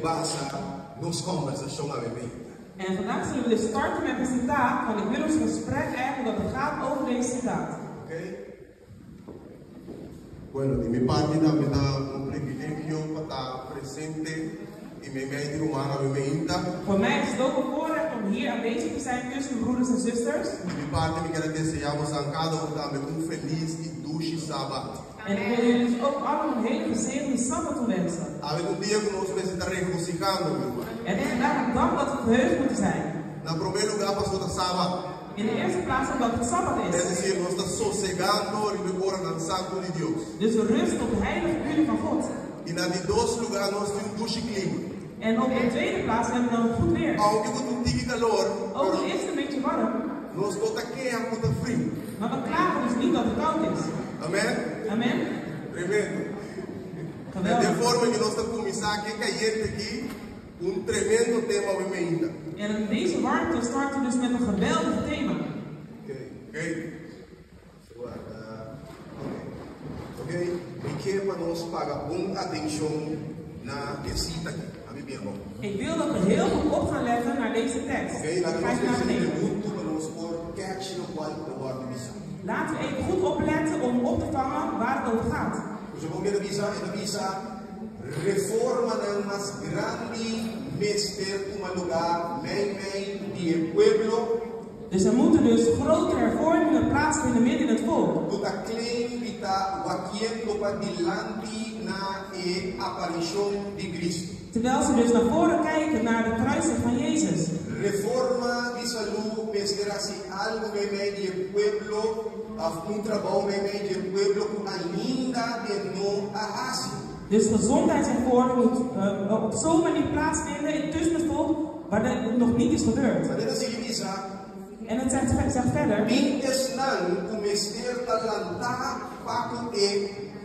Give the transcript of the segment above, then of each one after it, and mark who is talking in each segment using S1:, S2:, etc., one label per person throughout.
S1: basa nos kombersashon awe mainta.
S2: En vandaag zullen we dus starten met een citaat, want ik wil ons gesprek eigenlijk dat het gaat over deze citaat.
S1: Oké? Bueno, di mi parti tambe ta un privilegio pa ta presente i meimei di ruman awe mainta.
S2: Voor mij is het ook een voorrecht om hier aanwezig te zijn tussen broeders en zusters.
S1: Di mi parti mi kier a deseá bosan kada un tambe un felis i dushi Sabat.
S2: En ik wil jullie dus ook allemaal een hele gezegende Sabbat toewensen.
S1: Awe ta un dia ku nos mester ta regosihando, mi ruman.
S2: Het is vandaag een dag dat we verheugd moeten zijn.
S1: Na promé lugá pasobra ta Sabat.
S2: In de eerste plaats omdat het Sabbat
S1: Es
S2: is.
S1: desir, nos ta sosegando riba e oranan santu di Dios.
S2: Dus we rusten op de heilige uren van God.
S1: I na di dos lugá nos tin un dushi klima.
S2: En op de tweede plaats hebben we dan goed weer.
S1: Ounke ku ta un tiki kalor,
S2: Ook
S1: pero
S2: al is het een beetje warm,
S1: nos no ta keha ku ta friu.
S2: maar we klagen dus niet dat het koud is.
S1: Amen?
S2: Amen?
S1: Tremendo. Den
S2: Geweldig.
S1: forma ku nos ta kuminsá ku e kayente aki, un tremendo tema awe mainta.
S2: En in deze warmte starten we dus met een geweldig thema.
S1: Oké, oké. Warda. Oké. Oké, mi ke pa nos paga bon atenshon na e sita aki. Ami bien bon.
S2: Ik wil dat we heel goed op gaan letten naar deze tekst.
S1: Oké, laga
S2: Ga
S1: nos
S2: ik naar
S1: lesa
S2: beneden.
S1: huntu pa nos por catch lokual ta wòrdu bisá.
S2: Laten we even goed opletten om op te vangen waar het over gaat.
S1: Pues bo mira bisa, e ta bisa, Reformanan mas grandi mester tuma lugá meimei di e pueblo.
S2: Dus er moeten dus grote hervormingen plaatsvinden midden in het volk.
S1: Ku ta claim di ta wakiendo pa dilanti na e aparishon di Cristo.
S2: Terwijl ze dus naar voren kijken naar de kruising van Jezus.
S1: Reforma di salú mester hasi algu meimei di e pueblo òf un trabou meimei di e pueblo ku ainda e no a hasi.
S2: Dus gezondheidshervorming moet op zo'n manier plaatsvinden tussen het volk waar dat nog niet is gebeurd.
S1: Ma e ta sigui bisa.
S2: En het zegt verder.
S1: Tin esnan ku mester ta lantá pa ku e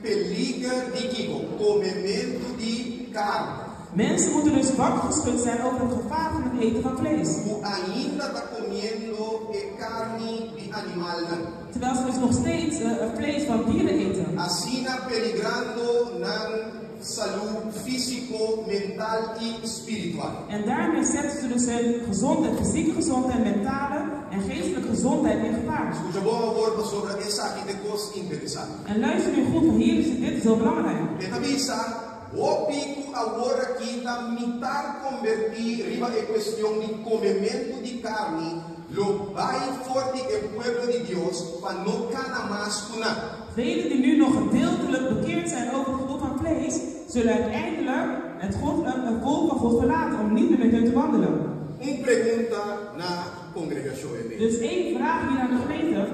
S1: peliger di kiko? Komementu di karni.
S2: Mensen moeten dus wakker geschud zijn over het gevaar van het eten van vlees.
S1: Ku ainda ta komiendo e karni di animalnan.
S2: Terwijl ze dus nog steeds vlees van dieren eten.
S1: Asina peligrando nan salú físiko, mental i spiritual.
S2: En daarmee zetten ze dus hun gezondheid, fysieke gezondheid, mentale en geestelijke gezondheid in gevaar.
S1: Skucha bon awor pasobra esaki ta kos interesante.
S2: En luister nu goed, want hier is het, dit is heel belangrijk.
S1: E ta bisa, Hopi ku awor aki ta mitar kombertí riba e kuestion di komementu di karni lo bai for di e pueblo di Dios pa no kana mas ku nan.
S2: Velen die nu nog gedeeltelijk bekeerd zijn over het genot van vlees, zullen uiteindelijk het God, het volk van God verlaten om niet meer met hen te wandelen.
S1: Un pregunta na kongregashon e mei.
S2: Dus één vraag hier aan de gemeente.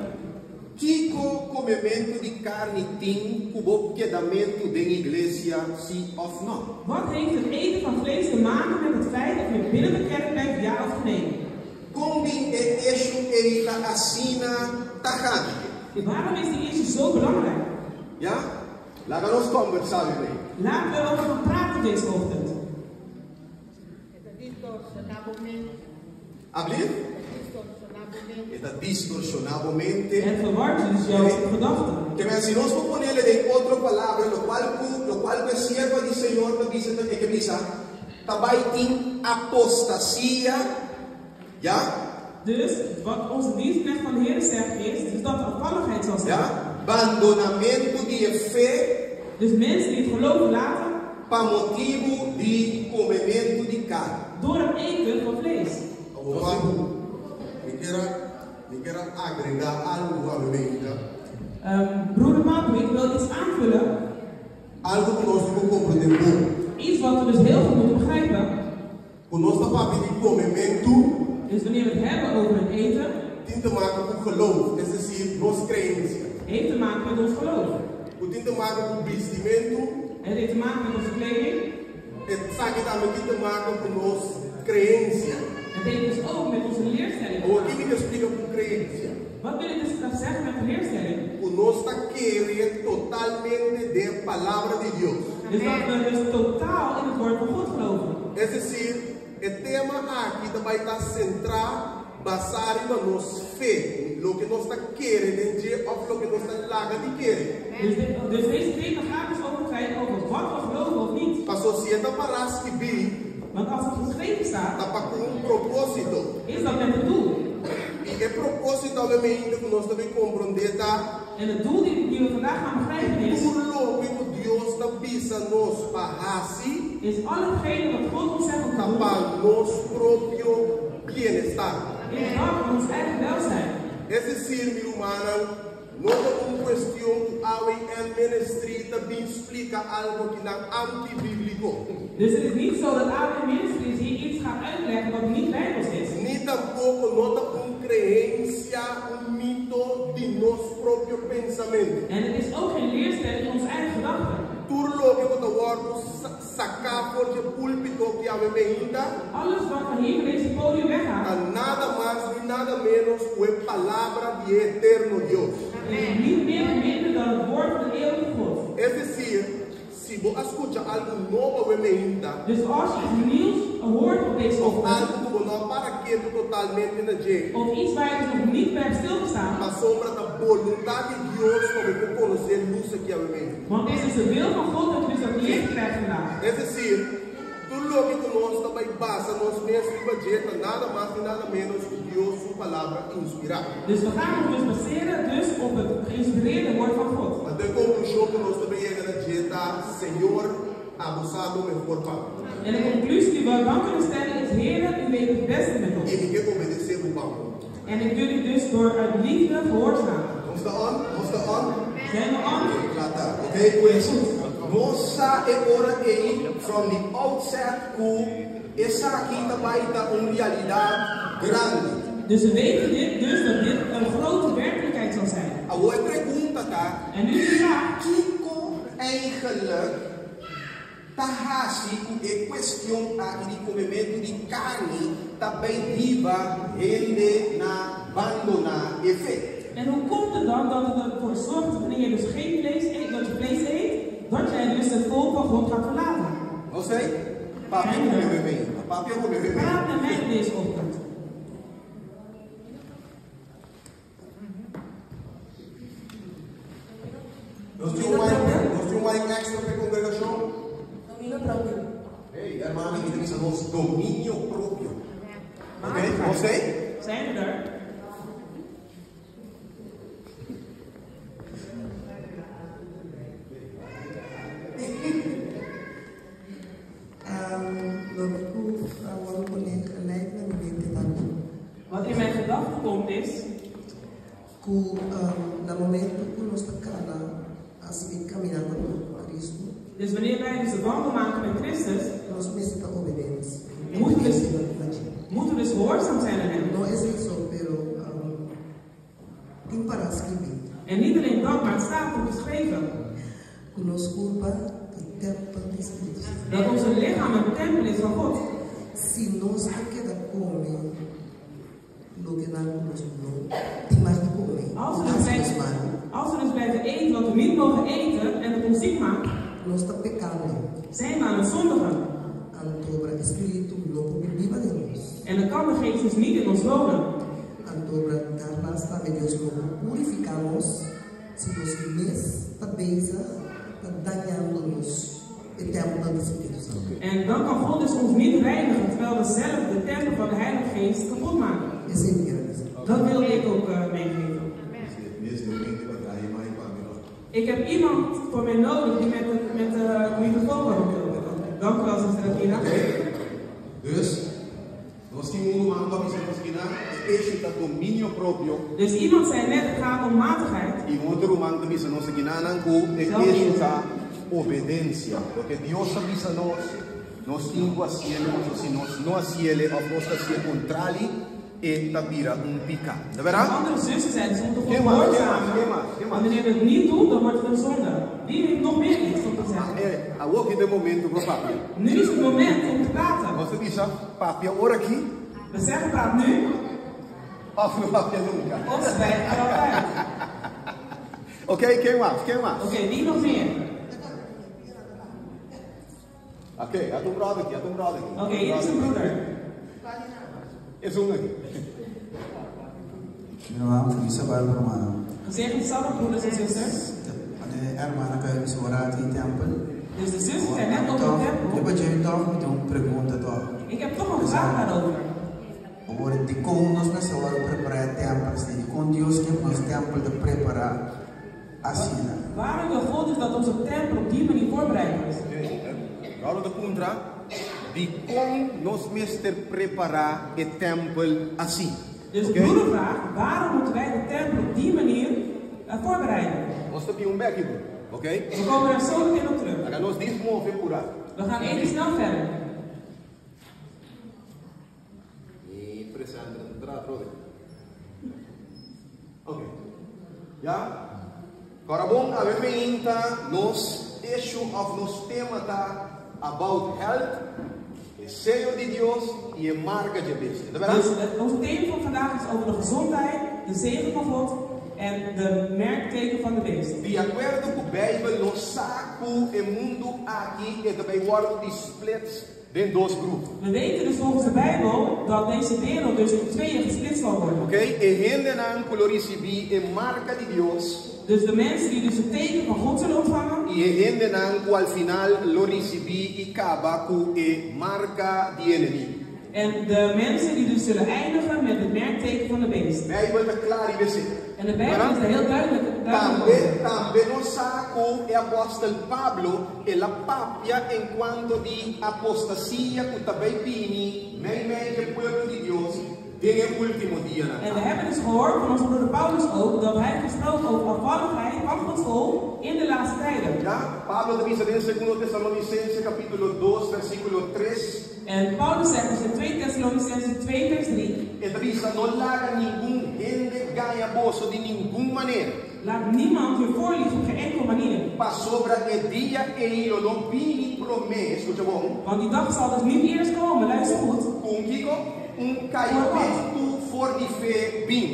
S1: Kiko komementu di karni tin ku bo kedamentu den iglesia, sí òf nò?
S2: Wat heeft het eten van vlees te maken met het feit of je binnen de kerk blijft, ja of nee?
S1: Kon bin e issue ei ta asina tajante?
S2: Waarom is die issue zo belangrijk?
S1: Ya? Laga nos kombersá awe.
S2: Laten we erover gaan praten deze ochtend.
S3: E ta distorsioná bo mente.
S1: Ablief?
S3: Distorsioná bo mente.
S1: E ta distorsioná bo mente.
S2: Het verwart dus jouw gedachten.
S1: Ke men si nos por ponele den otro palabra, lokual ku lokual ku e siervo di Señor ta bisa ta e ke bisa, ta bai tin apostasia, ya?
S2: Dus wat onze dienstknecht van de Heer zegt is, dus dat er afvalligheid zal zijn.
S1: Ya? Bandonamentu di e fe.
S2: Dus mensen die het geloof verlaten.
S1: Pa motibu di komementu di karni.
S2: Door het eten van vlees.
S1: Awor mi kier a mi kier a agregá algu awe mainta.
S2: Broeder Marco, ik wil iets aanvullen.
S1: Algu ku nos tin ku komprendé bon.
S2: Iets wat we dus heel goed moeten begrijpen.
S1: Ku nos ta papia di komementu.
S2: Dus wanneer we het hebben over het eten.
S1: Tin te maken ku geloof, es desir, nos kreensia.
S2: Heeft te maken met ons geloof.
S1: Ku tin te maken ku bistimentu.
S2: Het heeft te maken met onze kleding.
S1: Esaki tambe tin te maken ku nos kreensia.
S2: Het heeft dus ook met onze leerstelling te
S1: Awor
S2: maken.
S1: ki mi ta splika ku kreensia?
S2: Wat wil ik dus graag zeggen met de leerstelling?
S1: Ku nos ta kere totalmente den Palabra di Dios.
S2: Dus dat we dus totaal in het woord van God geloven.
S1: Es desir, e tema aki ta bai ta sentrá basá riba nos fe, loke nos ta kere den dje òf loke nos ta laga di kere.
S2: Dus dus deze thema gaat dus over het feit over wat we geloven of niet.
S1: Paso si e ta pará skibí.
S2: Want als het geschreven staat,
S1: ta pa ku un propósito.
S2: Is dat met het doel.
S1: I e propósito awe mainta ku nos ta bin komprondé ta.
S2: En het doel die, die we vandaag gaan begrijpen is.
S1: Tur loke ku Dios ta bisa nos pa hasi.
S2: Is al hetgene wat God ons zegt om te
S1: Ta
S2: doen.
S1: pa nos propio bienestar.
S2: Is dat voor ons eigen welzijn.
S1: Es desir, mi rumannan, no ta un kuestion ku AWN Ministry ta bin splika algu kinan antibíbliko.
S2: Dus het is niet zo dat AWN Ministries hier iets gaat uitleggen wat niet bijbels is.
S1: Ni tampoko no ta un kreensia, un mito di nos propio pensamentu.
S2: En het is ook geen leerstelling in onze eigen gedachten.
S1: Tur loke ku ta wòrdu saká for dje púlpito ki awe meinta.
S2: Alles wat van hier van deze podium weggaat.
S1: Ta nada mas ni nada ménos ku e Palabra di e eterno Dios.
S2: Is niet meer of minder dan het woord van de eeuwige God.
S1: Es desir, si bo a skucha algu nobo awe meinta.
S2: Dus als je iets nieuws hoort op deze
S1: Of
S2: ochtend.
S1: algu ku bo no a para ketu totalmente na dje.
S2: Of iets waar je dus nog niet bij hebt stilgestaan.
S1: Pasobra ta boluntat di Dios pa bo por konosé lus aki awe meinta.
S2: Want het is dus de wil van God dat je dus dat licht krijgt vandaag.
S1: Es desir, tur loke ku nos ta bai basa nos mes riba dje ta nada mas ni nada ménos ku Dios su Palabra inspirá.
S2: Dus we gaan ons dus baseren dus op het geïnspireerde woord van God.
S1: Anto e konklushon ku nos ta bai yega na dje ta, Señor, abo sa lo mehor pa mi.
S2: En de conclusie die we dan kunnen stellen is, Heere, u weet het beste met ons.
S1: I mi ke obedesé bo pa amor.
S2: En ik wil u dus door uit liefde gehoorzamen.
S1: Nos ta on? Nos ta on?
S2: Zijn we on?
S1: Oké, kla ta. Oké, pues nos sa e ora ei from the outset ku esaki ta bai ta un realidat grandi.
S2: Dus we weten dit, dus dat dit een grote werkelijkheid zal zijn.
S1: Awor e pregunta ta,
S2: En nu de vraag.
S1: Kiko eigenlijk ta hasi ku e kuestion aki di komementu di karni ta bai hiba hende na bandoná e fe?
S2: En hoe komt het dan dat het ervoor zorgt dat wanneer je dus geen vlees eet, dat je vlees eet, dat jij dus het volk van God gaat verlaten?
S1: No sei? Papia ku mi bebe. Papia ku mi bebe.
S2: Praat met mij deze ochtend.
S1: Nos tin un mic, nos tin un mic extra pa e congregacion?
S4: Dominio propio.
S1: Hey, hermana, mi ta bisa nos dominio propio. Ok, nos ei?
S2: Zijn we er?
S4: Loke ku a wòrdu poné gelijk na mi mente ta ku.
S2: Wat in mijn gedachten komt is.
S4: Ku na momento ku nos ta kana a sigui kaminando ku Kristu.
S2: Dus wanneer wij dus de wandel maken met Christus.
S4: Nos mester ta obedens.
S2: Moeten we dus, moeten we dus gehoorzaam zijn aan hem.
S4: No esei so, pero tin para skibí.
S2: En niet alleen dat, maar het staat ook geschreven.
S4: Ku nos kurpa ta tèmpel di Spiritu Santu.
S2: Dat onze lichaam een tempel is van God.
S4: Si nos ta keda kome loke nan ku nos no tin mag di kome,
S2: Als we
S4: ku
S2: dus
S4: hasi nos
S2: blijven,
S4: malu.
S2: als we dus blijven eten wat we niet mogen eten en het ons ziek maakt,
S4: Nos ta pekando.
S2: Zijn we aan het zondigen.
S4: Anto ora e Spiritu no por bin biba den nos.
S2: En dan kan de Geest dus niet in ons wonen.
S4: Anto ora daarnaast tambe Dios no por purifiká nos si nos mes ta bezig ta dañando nos e tèmpel di Spiritu Santu.
S2: En dan kan God dus ons niet reinigen terwijl we zelf de tempel van de Heilige Geest kapot maken.
S4: Esei mi kier a bisa.
S2: Dat wilde ik ook meegeven. Ik heb iemand voor mij nodig die met de, met de microfoon kan optillen. Dank u wel, zuster Akira.
S1: Oké. Dus, nos tin un ruman ku a bisa nos kina e issue ta dominio propio.
S2: Dus iemand zei net, het gaat om matigheid.
S1: I un otro ruman ta bisa nos kinanan ku e issue ta obedensia. Loke Dios a bisa nos, nos tin ku hasiele, pasobra si nos no hasiele òf nos ta hasié kontrali, E ta bira un piká. Ta bèrdat?
S2: De andere zussen zeiden, ze moeten
S1: Ken
S2: God
S1: mas? Ken mas?
S2: gehoorzamen.
S1: Ken mas? Ken mas?
S2: Want wanneer we het niet doen, dan wordt het een zonde. Wie heeft nog meer iets om te zeggen?
S1: Eh, awor ki ta e momento pa papia.
S2: Nu is het moment om te praten.
S1: Nos ta bisa papia ora aki.
S2: We zeggen praat nu.
S1: Of no papia nunca.
S2: Of zwijg voor altijd.
S1: Oké, ken mas? Ken mas?
S2: Oké, wie nog meer?
S1: Oké, ata un brother aki, ata un brother aki.
S2: Oké, hier is een broeder.
S1: Esun aki.
S5: Mi ruman feliz sabat rumannan.
S2: Gezegend sabbat broeders en zusters.
S5: E hermana ku a bisa ora di tempel.
S2: Dus de zussen zijn net op de tempel.
S5: Riba dje tòg mi tin un pregunta tòg.
S2: Ik heb toch een vraag daarover.
S5: Awor, dikon nos mester wòrdu prepará e tèmpel asina? Dikon Dios ke pa nos tèmpel ta prepará asina?
S2: Waarom wil God dus dat onze tempel op die manier voorbereid wordt?
S1: Ròldo ta puntra, Dikon nos mester prepará e tèmpel asina?
S2: Dus de broeder vraagt, waarom moeten wij de tempel op die manier voorbereiden?
S1: Nos ta bin un bèk, broer. Oké?
S2: We komen daar zo meteen op terug.
S1: Laga nos dis move purá.
S2: We gaan even snel verder.
S1: Mi presenter ta traha atrobe. Ok. Ya. Kòrda bon, awe meinta nos issue òf nos tema ta about health, e seyo di Dios i e marka dje bestia. Ta bèrdat?
S2: Dus het, ons thema van vandaag is over de gezondheid, de zegen van God en de merkteken van de beest.
S1: Di akuerdo ku Beibel nos sa ku e mundu aki e ta bai wòrdu di splits den dos grupo.
S2: We weten dus volgens de Bijbel dat deze wereld dus in tweeën gesplitst zal worden.
S1: Ok, e hendenan ku lo risibí e marka di Dios.
S2: Dus de mensen die dus het teken van God zullen ontvangen.
S1: I e hendenan ku al final lo risibí i kaba ku e marka di enemigu.
S2: En de mensen die dus zullen eindigen met het merkteken van de beest.
S1: Bijbel ta kla riba esei.
S2: En de Bijbel is daar heel duidelijk, duidelijk
S1: Tambe,
S2: over.
S1: tambe nos sa ku e apòstel Pablo el a papia enkuanto di apostasia ku ta bai bini meimei di e pueblo di Dios den e último dianan.
S2: En we hebben dus gehoord van onze broeder Paulus ook dat hij heeft gesproken over afvalligheid van Gods volk in de laatste tijden.
S1: Ya, Pablo ta bisa den Segundo Tesalonisense kapítulo dos versíkulo tres.
S2: En Paulus zegt dus in 2 Thessalonicenzen 2 vers 3.
S1: E ta bisa, No laga ningun hende gaña boso di ningun manera.
S2: Laat niemand je voorliegen op geen enkele manier.
S1: Pasobra e dia ei lo no bini promé, skucha bon.
S2: Want die dag zal dus niet eerst komen, luister goed.
S1: Ku un kiko? Un kaimentu for di fe bin.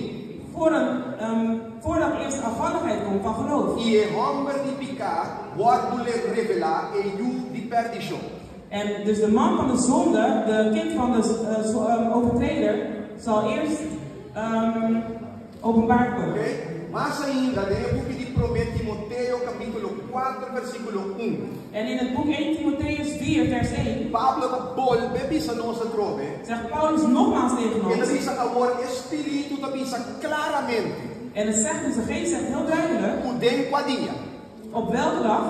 S2: Voor een, voordat eerst afvalligheid komt van geloof.
S1: I e hòmber di piká wòrdu revelá, e yu di pèrdishon.
S2: En dus de man van de zonde, de kind van de overtreder, zal eerst openbaard worden.
S1: Oké, mas ainda den e buki di Promé Timoteo kapítulo kuater versíkulo un.
S2: En in het boek 1 Timotheüs 4 vers 1.
S1: Pablo ta bolbe bisa nos atrobe.
S2: Zegt Paulus nogmaals tegen
S1: E ta
S2: ons.
S1: bisa, Awor e Spiritu ta bisa klaramente.
S2: En het zegt dus, de Geest zegt heel duidelijk.
S1: Ku den kua dia.
S2: Op welke dag?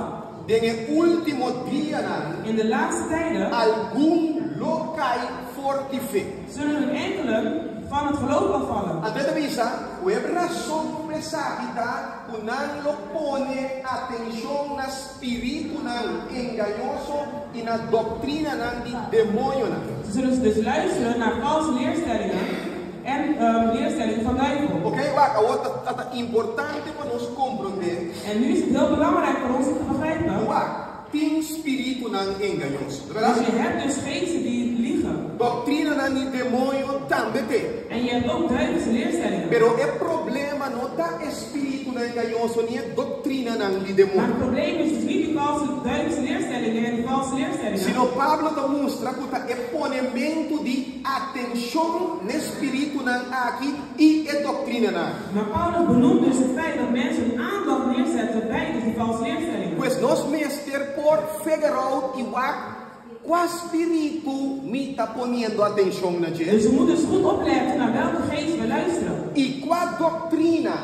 S1: Den e último dianan.
S2: In de laatste tijden.
S1: Algun lo kai for di fe.
S2: Zullen er enkelen van het geloof afvallen.
S1: Anto e ta bisa ku e rason pa esaki ta ku nan lo pone atenshon na spiritunan engañoso i na doktrinanan di demoñonan.
S2: Ze zullen dus luisteren naar valse leerstellingen en leerstellingen van duivel.
S1: Oké, wak, awor ta ta importante pa nos komprondé.
S2: En nu is het heel belangrijk voor ons om te begrijpen.
S1: Wak, tin spiritunan engañoso, ta bèrdat?
S2: Dus je hebt dus geesten die liegen.
S1: Doktrinanan di demoño tambe tin.
S2: En je hebt ook duivelse leerstellingen.
S1: Pero e problema no ta e spiritunan engañoso ni e doktrinanan di demoño.
S2: Maar het probleem is dus niet die valse duivelse leerstellingen en die valse leerstellingen.
S1: Sino Pablo ta mustra ku ta e ponementu di atenshon n'e spiritunan aki i e doktrinanan.
S2: Maar Paulus benoemt dus het feit dat mensen hun aandacht neerzetten bij dus die valse leerstellingen.
S1: Pues nos mester por figure out i wak kua spiritu mi ta poniendo atenshon na dje.
S2: Dus we moeten dus goed opletten naar welke geest we luisteren.
S1: I kua doktrina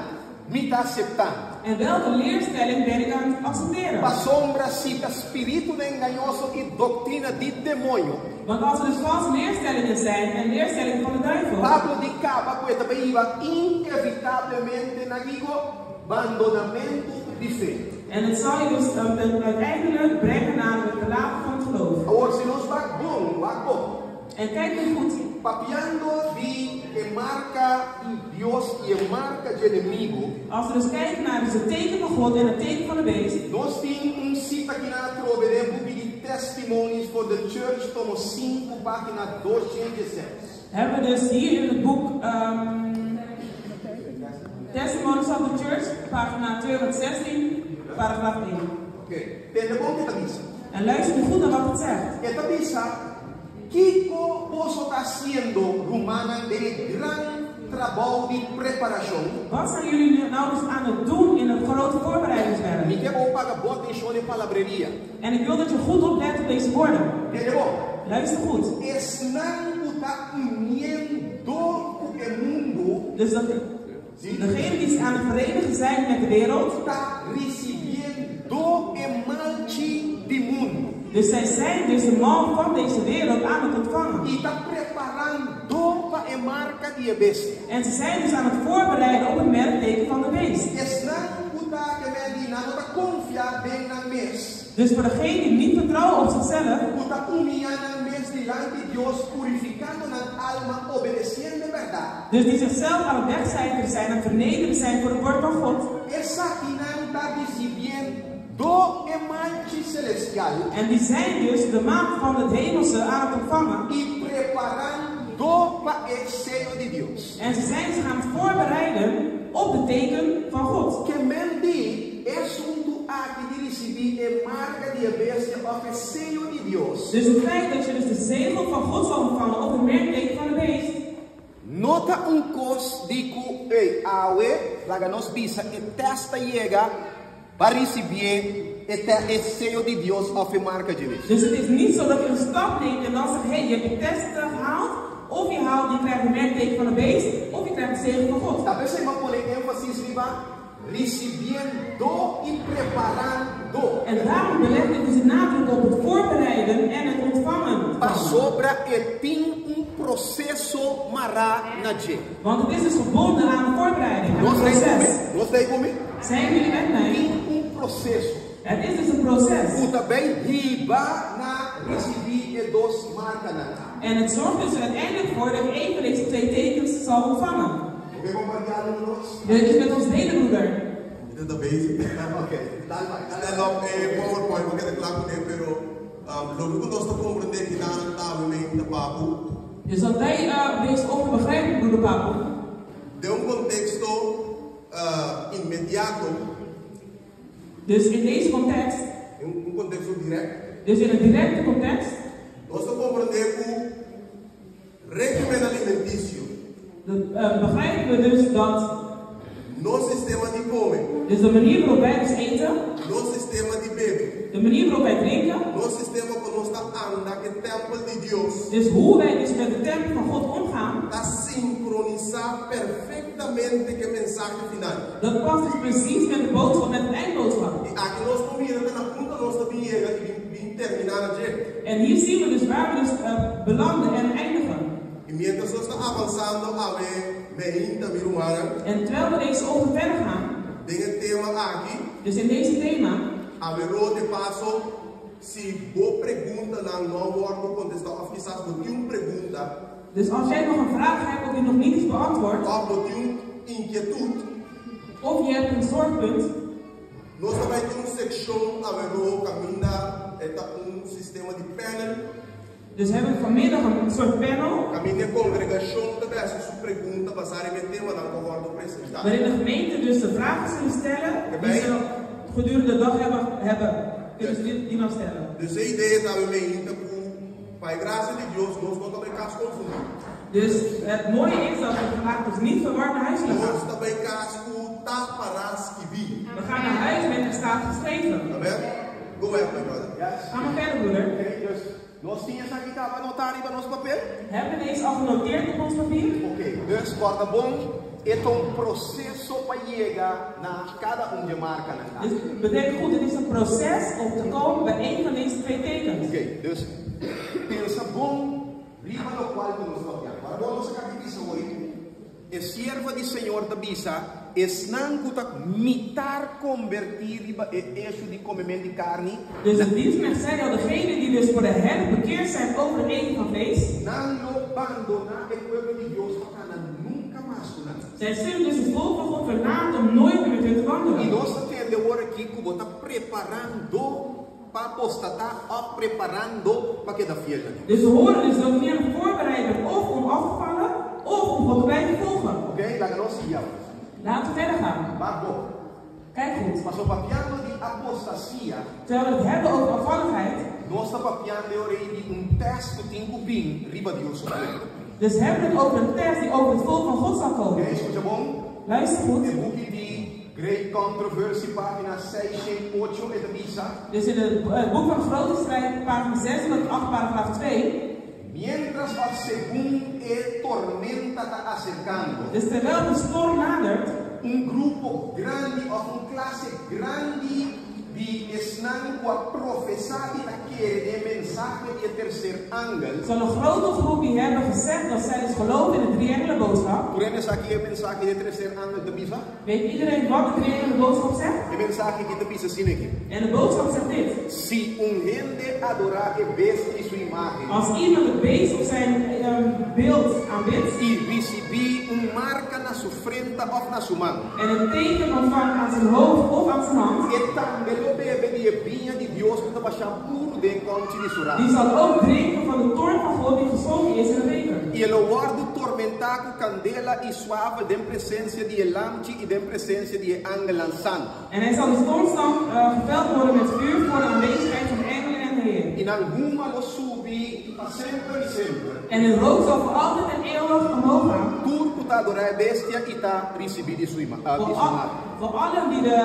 S1: mi ta aseptá.
S2: En welke leerstelling ben ik aan het accepteren?
S1: Pasobra si ta spiritunan engañoso i doktrina di demoño.
S2: Want als er dus valse leerstellingen zijn en leerstellingen van de duivel.
S1: Pablo di kaba ku e ta bay hiba inevitablemente na kico? Bandonamentu di fe.
S2: En het zal je dus uiteindelijk brengen naar het verlaten van het geloof.
S1: Awor si nos wak bon, wak bon.
S2: En kijk nu goed.
S1: Papiando di e marka di Dios i e marka dje enemigu.
S2: Als we dus kijken naar dus het teken van God en het teken van de beest.
S1: Nos tin un sita ki nan a trobe den buki di Testimonies for the Church, tomo sinku, página doshent i seis.
S2: Hebben we dus hier in het boek Testimonies of the Church, pagina 216, paragraaf 1.
S1: Oké, tende bon ke ta bisa.
S2: En luister nu goed naar wat het zegt.
S1: E ta bisa, Kiko boso ta hasiendo, rumannan, den e gran trabou di preparashon?
S2: Wat zijn jullie nu nou dus aan het doen in het grote voorbereidingswerk?
S1: Mi ke bo paga bo atenshon e palabreria.
S2: En ik wil dat je goed oplet op deze woorden.
S1: Tende bon.
S2: Luister goed.
S1: Esnan ku ta uniendo ku e mundu.
S2: Dus dat degenen die zich aan het verenigen zijn met de wereld.
S1: Ta risibiendo e malchi di mundu.
S2: Dus zij zijn dus de mal van deze wereld aan het ontvangen.
S1: I ta preparando pa e marka di e bestia.
S2: En ze zijn dus aan het voorbereiden op het merkteken van de beest.
S1: Esnan ku ta ke men di nan no ta konfia den nan mes.
S2: Dus voor degenen die niet vertrouwen op zichzelf.
S1: Ku ta humiyá nan mes dilanti Dios, purifikando nan alma, obedesiendo e bèrdat.
S2: Dus die zichzelf aan het wegcijferen zijn, aan het vernederen zijn voor het woord van God.
S1: Esakinan ta risibiendo e malchi selestial.
S2: En die zijn dus de maat van het hemelse aan het ontvangen.
S1: I preparando pa e seyo di Dios.
S2: En ze zijn zich aan het voorbereiden op de teken van God.
S1: Ke men di, e asuntu aki di risibí e marka di e bestia òf e seyo di Dios.
S2: Dus het feit dat je dus de zegel van God zal ontvangen of het merkteken van de beest.
S1: No ta un kos di ku, ey, awe, laga nos bisa e tèst ta yega pa risibié e tè e seyo di Dios òf e marka dje bestia.
S2: Dus het is niet zo dat je een stap neemt en dan zegt, hey, je hebt de test gehaald, of je haalt, je krijgt het merkteken van de beest, of je krijgt de zegel van God.
S1: Ta p'esei mi a pone énfasis riba risibiendo i preparando.
S2: En daarom beleg ik dus de nadruk op het voorbereiden en het ontvangen van.
S1: Pasobra e tin un proseso mará na dje.
S2: Want het is dus gebonden aan de voorbereiding, aan
S1: Nos
S2: het
S1: ta ei ku
S2: proces.
S1: mi? Nos ta ei ku mi?
S2: Zijn jullie met mij?
S1: Tin un proseso.
S2: Het is dus een proces.
S1: Ku ta bay hiba na risibí e dos markanan.
S2: En het zorgt dus er uiteindelijk voor dat je een van deze twee tekens zal ontvangen.
S1: Bo ke kompartí algu ku nos?
S2: Wil je iets met ons delen, broeder?
S6: Mi ta bezig.
S1: Ok, dal bai, dal
S6: Stel op e PowerPoint, bo keda kla kuné, pero loke ku nos ta komprendé kinan ta mi ta papu.
S2: Dus dat wij deze ochtend begrijpen, broeder Papu.
S6: Den un konteksto inmediato.
S2: Dus in deze context.
S6: Den un konteksto dirèkt.
S2: Dus in een directe context.
S6: Nos ta komprendé ku régimen alimentisio.
S2: Dan begrijpen we dus dat.
S6: Nos sistema di kome.
S2: Dus de manier waarop wij dus eten.
S6: Nos sistema di bebe.
S2: De manier waarop wij drinken.
S6: Nos sistema ku nos ta anda ku e tèmpel di Dios.
S2: Dus hoe wij dus met de tempel van God omgaan.
S6: Ta sinkronisá perfektamente ku e mensahe final.
S2: Dat past dus precies met de boodschap, met de eindboodschap.
S6: I aki nos por mira ta na punto nos ta bin yega i bin terminá na dje.
S2: En hier zien we dus waar we dus belanden en eindigen.
S6: I miéntras nos ta avansando awe meinta, mi rumannan.
S2: En terwijl we deze ochtend verder gaan.
S6: Den e tema aki.
S2: Dus in deze thema.
S6: Awe ro de paso, si bo preguntanan no a wòrdu kontestá òf kisas bo tin un pregunta.
S2: Dus als jij nog een vraag hebt of die nog niet is beantwoord.
S6: Òf bo tin un inkietut.
S2: Of je hebt een zorgpunt.
S6: Nos ta bai tin un sekshon awe ro kaminda e ta un sistema di panel.
S2: Dus hebben we vanmiddag een soort panel.
S6: Kaminda e kongregashon ta bai hasi su pregunta basá riba e temanan ku a wòrdu presentá.
S2: Waarin de gemeente dus de vragen zullen stellen die ze gedurende de dag hebben, hebben kunnen ze die, die dan stellen.
S6: Dus e idea ta mi meinta ku pa e grasia di Dios nos no ta bai kas konfundí.
S2: Dus het mooie is dat we vandaag dus niet verward naar huis zullen gaan.
S6: Nos ta bai kas ku ta pará skibí.
S2: We gaan naar huis met er staat geschreven.
S6: Amen? Go ahead my brother.
S1: Yes.
S2: Ga maar verder broeder.
S1: Oké, dus nos tin esaki kaba anotá riba nos papel?
S2: Hebben we deze al genoteerd op ons papier?
S1: Oké, dus kòrda bon, e ta un proseso pa yega na kada un dje markanan aki.
S2: Dus bedenk goed, het is een proces om te komen bij een van deze twee tekens.
S1: Oké, dus pensa bon riba lokual ku nos papia. Ora bon nos a kaba di bisa hoy, e siervo di Señor ta bisa, Esnan ku ta mitar kombertí riba e eshu di komement di karni.
S2: Dus de dienstmecht zei al, degenen die dus voor de helft bekeerd zijn over het eten van vlees.
S1: Nan lo bandoná e pueblo di Dios pa kana nunka mas ku nan.
S2: Zij zullen dus het volk van God verlaten om nooit meer met hun te wandelen.
S1: I nos ta tende ora aki ku bo ta preparando pa apostatá òf preparando pa keda fiel na Dios.
S2: Dus we horen dus dat we meer voorbereid bent of om af te vallen of om God te blijven volgen.
S1: Oké, laga nos sigui awor.
S2: Laten we verder gaan.
S1: Wak bo.
S2: Kijk goed.
S1: Paso papiando di apostasia.
S2: Terwijl we het hebben over afvalligheid.
S1: Nos ta papiando e ora ei di un tèst ku tin ku bin riba Dios su pueblo.
S2: Dus hebben we het over een test die over het volk van God zal komen.
S1: Oké, skucha bon.
S2: Luister goed.
S1: E buki di. Great Controversy, pagina 608, e ta bisa.
S2: Dus in het boek van Grote Strijd, pagina 608, paragraaf 2.
S1: Mientras òf segun e tormenta ta aserkando.
S2: Dus terwijl de storm nadert.
S1: Un grupo grandi òf un klase grandi di esnan ku a profesá di ta kere den e mensahe di e terser angel.
S2: Zal een grote groep die hebben gezegd dat zij dus geloven in de drie engelenboodschap.
S1: Tur hende sa ki e mensahe di e terser angel ta bisa?
S2: Weet iedereen wat de drie engelenboodschap zegt?
S1: E mensahe aki ta bisa asina aki.
S2: En de boodschap zegt dit.
S1: Si un hende adorá e bestia i su imágen.
S2: Als iemand het beest of zijn beeld aanbidt.
S1: I risibí un marka na su frenta òf na su man.
S2: En een teken ontvangt aan zijn hoofd of aan zijn hand.
S1: E tambe lo bebe di e biña di Dios ku ta bashá puru den kònchi di su rabia.
S2: Die zal ook drinken van de toorn van God die geschonken is in de beker.
S1: I e lo wòrdu tormentá ku kandela i suavel den presensia di e Lamchi i den presensia di e angelnan santu.
S2: En hij zal dus constant geveld worden met vuur voor de aanwezigheid van de engelen en de Heer.
S1: I nan huma lo subi pa semper i semper.
S2: En hun rook zal voor altijd en eeuwig omhoog gaan.
S1: Tur ku ta adorá e bestia i ta risibí di su marka.
S2: Voor allen die de,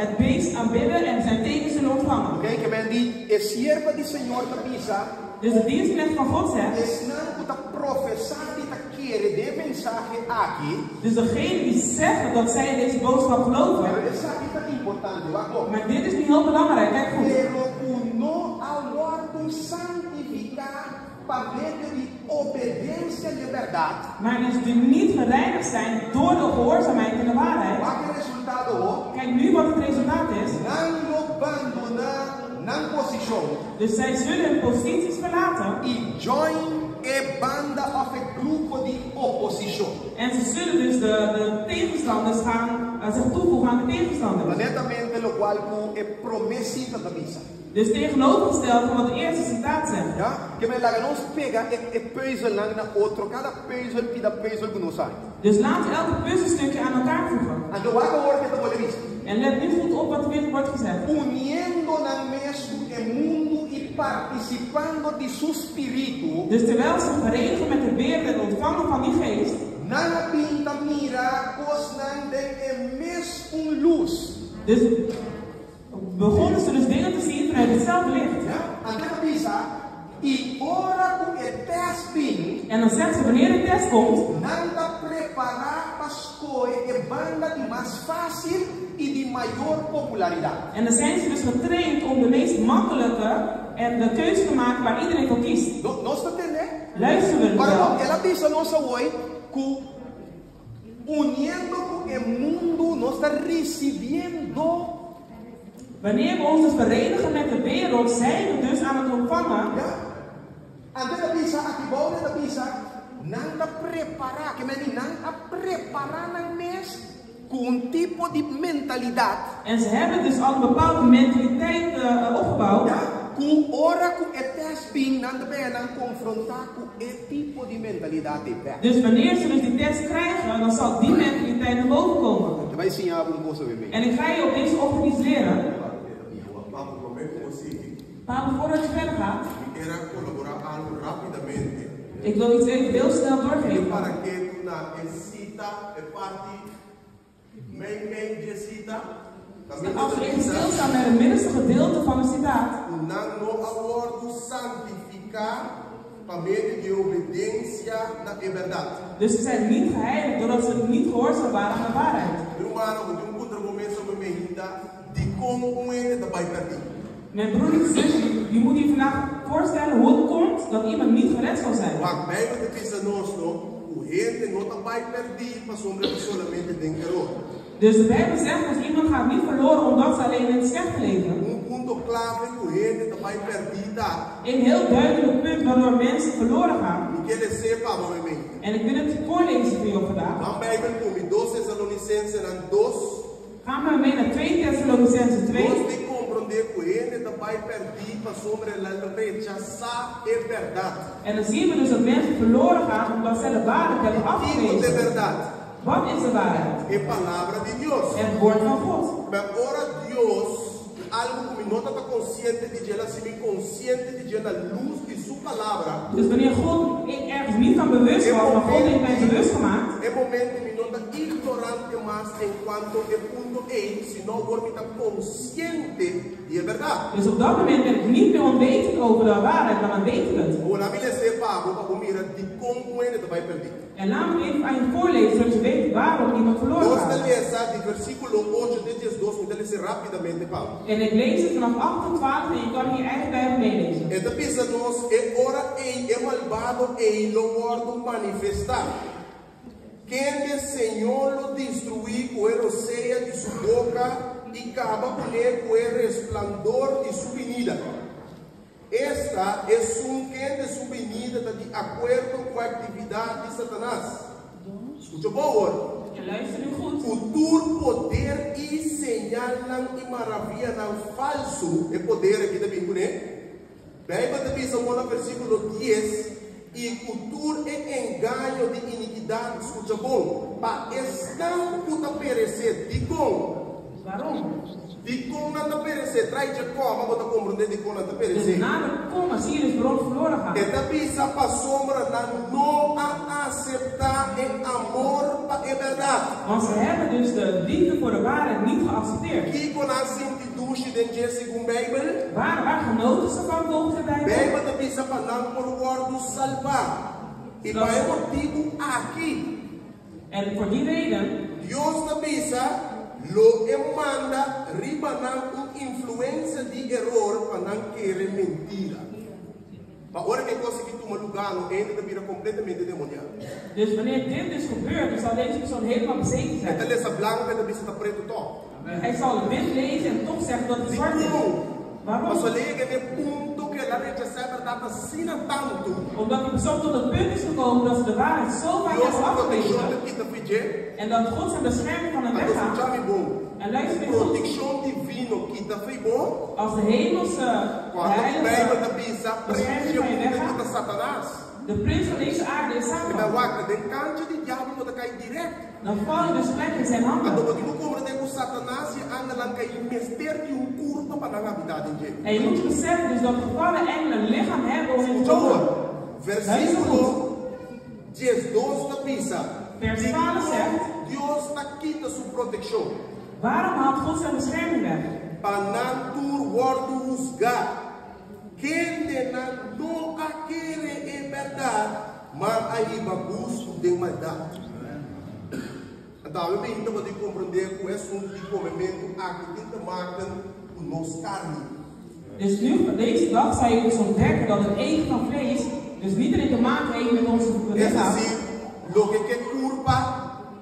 S2: het beest aanbidden en zijn teken zullen ontvangen.
S1: Oké, ke men di, e sierva di Señor ta bisa.
S2: Dus de dienstknecht van God zegt.
S1: Esnan ku ta profesá di ta kere den e mensahe aki.
S2: Dus degenen die zeggen dat zij in deze boodschap geloven.
S1: Pero esaki ta importante, wak bon.
S2: Maar dit is nu heel belangrijk, kijk goed.
S1: Pero ku no a wòrdu santifiká pa medio di obedensia di e bèrdat.
S2: Maar dus die niet gereinigd zijn door de gehoorzaamheid in de waarheid.
S1: Wak e resultado ho.
S2: Kijk nu wat het resultaat is.
S1: Nan lo bandoná nan posishon.
S2: Dus zij zullen hun posities verlaten.
S1: I join e banda òf e grupo di oposishon.
S2: En ze zullen dus de, de tegenstanders gaan zich toevoegen aan de tegenstanders.
S1: Ta netamente lokual ku e promé sita ta bisa.
S2: Dus tegenovergesteld van wat de eerste citaat zegt.
S1: Ya, ke men laga nos pega e e pùizelnan na otro, kada pùizel pida pùizel ku nos hay.
S2: Dus laten we elke puzzelstukje aan elkaar voegen.
S1: Anto wak awor ke ta bolbe bisa.
S2: En let nu goed op wat er weer wordt gezegd.
S1: Uniendo nan mes ku e mundu i partisipando di su spiritu.
S2: Dus terwijl ze verenigen met de wereld en ontvangen van die geest.
S1: Nan a bin ta mira kosnan den e mes un lus.
S2: Dus begonnen ze dus dingen te zien vanuit hetzelfde licht.
S1: Ya, anto e ta bisa, I ora ku e tèst bin.
S2: En dan zegt ze, wanneer de test komt.
S1: Nan ta prepará pa skohe e banda di mas fásil i di mayor popularidat.
S2: En dan zijn ze dus getraind om de meest makkelijke en de keuze te maken waar iedereen voor kiest.
S1: No, nos ta tende?
S2: Luisteren we
S1: Pero
S2: wel?
S1: el a bisa nos awor ku uniendo ku e mundu nos ta risibiendo.
S2: Wanneer we ons dus verenigen met de wereld, zijn we dus aan het ontvangen.
S1: Ya. Anto e ta bisa, aki bou e ta bisa, nan ta prepará, ke men di nan a prepará nan mes ku un tipo di mentalidat.
S2: En ze hebben dus al een bepaalde mentaliteit opgebouwd.
S1: Ya, ku ora ku e tèst bin, nan ta bea nan konfrontá ku e tipo di mentalidat ei bèk.
S2: Dus wanneer ze dus die test krijgen, dan zal die mentaliteit naar boven komen.
S1: Mi bai siña bo un kos awe mei.
S2: En ik ga je op deze ochtend iets leren.
S6: Pablo, promé ku bo sigui.
S2: Pablo, voordat je verder gaat.
S6: Mi kier a kolaborá algu rápidamente.
S2: Ik wil iets even heel snel doorgeven.
S6: Mi para ketu na e sita, e parti mei mei dje sita. Kaminda
S2: Als
S6: ta
S2: we even
S6: bisa.
S2: stilstaan bij het middenste gedeelte van de citaat.
S6: Ku nan no a wòrdu santifiká pa medio di obedensia na e bèrdat.
S2: Dus ze zijn niet geheiligd doordat ze niet gehoorzaam waren aan de waarheid.
S6: Mi rumannan, bo tin un puntra bo mes awe meinta, dikon un hende ta bai pèrdí?
S2: Mijn broer en zus, je moet je vandaag voorstellen hoe het komt dat iemand niet gered zal zijn.
S6: Wak, Bijbel ta bisa nos no, ku hende no ta bai pèrdí pasobra e ta solamente den eror.
S2: Dus de Bijbel zegt dat iemand gaat niet verloren omdat ze alleen in het slechte leven.
S6: Un punto klave ku hende ta bai pèrdí ta.
S2: Een heel duidelijk punt waardoor mensen verloren gaan.
S6: Mi ke les'é pa bo awe meinta.
S2: En ik wil het voorlezen voor jou vandaag.
S6: Ban Bijbel ku mi, Dos Tesalonicensenan dos.
S2: Ga maar mee naar 2 Thessalonicenzen 2.
S6: Nos tin komprondé ku hende ta bai pèrdí pasobra el a rechasá e bèrdat.
S2: En dan zien we dus dat mensen verloren gaan omdat zij de waarheid hebben
S6: Kiko t'e
S2: afgewezen.
S6: bèrdat?
S2: Wat is de waarheid?
S6: E Palabra di Dios.
S2: Het woord van God.
S6: Ma ora Dios, algu ku mi no tabata konsiente di dje, el a hasi mi konsiente di dje na lus di Su Palabra.
S2: Dus wanneer God ik ergens niet van bewust
S6: E
S2: was, maar God heeft mij
S6: momento-
S2: bewust gemaakt.
S6: E momento mi no ta ignorante mas en kuanto e punto ei, sino awor mi ta konsiente di e bèrdat.
S2: Dus op dat moment ben ik niet meer onwetend over de waarheid, maar dan weet ik het.
S6: Awor mi les'é pa bo pa bo mira dikon un hende ta bai pèrdí.
S2: En laat me even aan je voorlezen, zodat je weet waarom iemand verloren
S6: Nos ta
S2: gaat.
S6: lesa di versíkulo ocho te diesdos, mi ta les'é rápidamente pa bo.
S2: En ik lees het vanaf 8 tot 12 en je kan in je eigen Bijbel meelezen.
S6: E ta bisa nos, E ora ei e malbado ei lo wòrdu manifestá, kende Señor lo destruí ku e rosea di su boka i kaba kuné ku e resplandor di su binida. Esta, esun kende su binida ta di akuerdo ku aktividat di Satanas. Skucha bon awor.
S2: En luister nu goed.
S6: Ku tur poder i señalnan i maravianan falsu, e poder aki ta bin kuné. Beibel ta bisa awor na versíkulo dies, I ku tur e engaño di inikidat, skucha bon, pa esnan ku ta peresé. Dikon?
S2: Waarom?
S6: Dikon nan ta peresé? Trai dje kòma bo ta komprondé dikon nan ta peresé.
S2: Dus na de komma zie je dus waarom ze verloren gaan.
S6: E ta bisa pasobra nan no a aseptá e amor pa e bèrdat.
S2: Want ze hebben dus de liefde voor de waarheid niet geaccepteerd.
S6: Kiko nan sinti dushi den dje segun Beibel?
S2: Waar, waar genoten ze van volgens de Bijbel?
S6: Beibel ta bisa pa nan por wòrdu salbá. I pa e motibu aki.
S2: En voor die reden.
S6: Dios ta bisa, Lo e manda riba nan un influensia di eror pa nan kere mentira. Pa ora ku e kos aki tuma lugá, no hende ta bira kompletamente demoniá.
S2: Dus wanneer dit dus gebeurt, dan zal deze persoon helemaal bezeten
S6: E ta
S2: zijn.
S6: lesa blanku, e ta bisa ta pretu tòg.
S2: Hij zal wit lezen en toch zeggen dat het zwart is.
S6: Dikon?
S2: Waarom?
S6: Pasobra el a yega na e punto ku el a rechasá e bèrdat asina tantu.
S2: Omdat die persoon tot het punt is gekomen dat ze de waarheid zo vaak
S6: Dios
S2: hebben
S6: su protekshon
S2: afgewezen.
S6: ta kita fi dje.
S2: En dat God zijn bescherming van hen
S6: Anto
S2: weghaalt.
S6: skucha mi bon.
S2: En luister nu goed.
S6: Protekshon divino kita fi bo.
S2: Als de hemelse, de
S6: Kuantu ku Beibel
S2: heilige
S6: ta bisa, prins
S2: bescherming
S6: dje
S2: van je
S6: mundu ku
S2: weghaalt.
S6: ta Satanas.
S2: De prins van deze aarde is
S6: E ta
S2: Satan.
S6: wak den kancha di diabel bo ta kai dirèkt.
S2: Dan val je dus gelijk in zijn
S6: Anto
S2: handen.
S6: bo tin ku komprendé ku Satanas i e angelnan kai mester di un kurpa pa nan habitá den dje.
S2: En je moet beseffen dus dat gevallen engelen een lichaam hebben om in te
S6: Skucha
S2: wonen.
S6: awor,
S2: Luister
S6: versíkulo
S2: goed.
S6: 12 ta bisa,
S2: Vers
S6: Dikon
S2: 12 zegt,
S6: Dios ta kita su protekshon?
S2: Waarom haalt God zijn bescherming weg?
S6: Pa nan tur wòrdu husgá. Kendenan no a kere e bèrdat, ma a hiba gustu den maldat. Anto awe mi hinta bo di komprondé ku e asuntu di komementu aki tin te maken ku nos karni.
S2: Dus nu, op deze dag, zal je dus ontdekken dat het eten van vlees dus niet alleen te maken heeft met onze
S6: Es
S2: lichaam.
S6: desir, loke ku e kurpa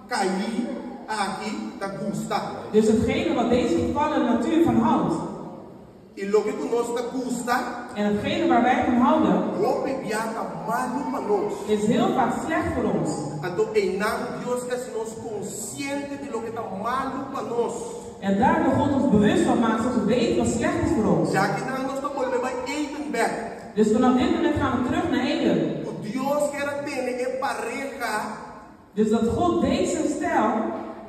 S6: kaí aki ta gusta.
S2: Dus hetgene wat deze gevallen natuur van houdt.
S6: I loke ku nos ta gusta.
S2: En hetgene waar wij van houden.
S6: Hopi bia ta malu pa nos.
S2: Is heel vaak slecht voor ons.
S6: Anto einan Dios ta hasi nos konsiente di loke ta malu pa nos.
S2: En daar wil God ons bewust van maken, zodat we weten wat slecht is voor ons.
S6: Djakinan nos ta bolbe bai Eden bèk.
S2: Dus vanaf dit moment gaan we terug naar Eden.
S6: Ku Dios kier a tene e pareha.
S2: Dus dat God deze stel.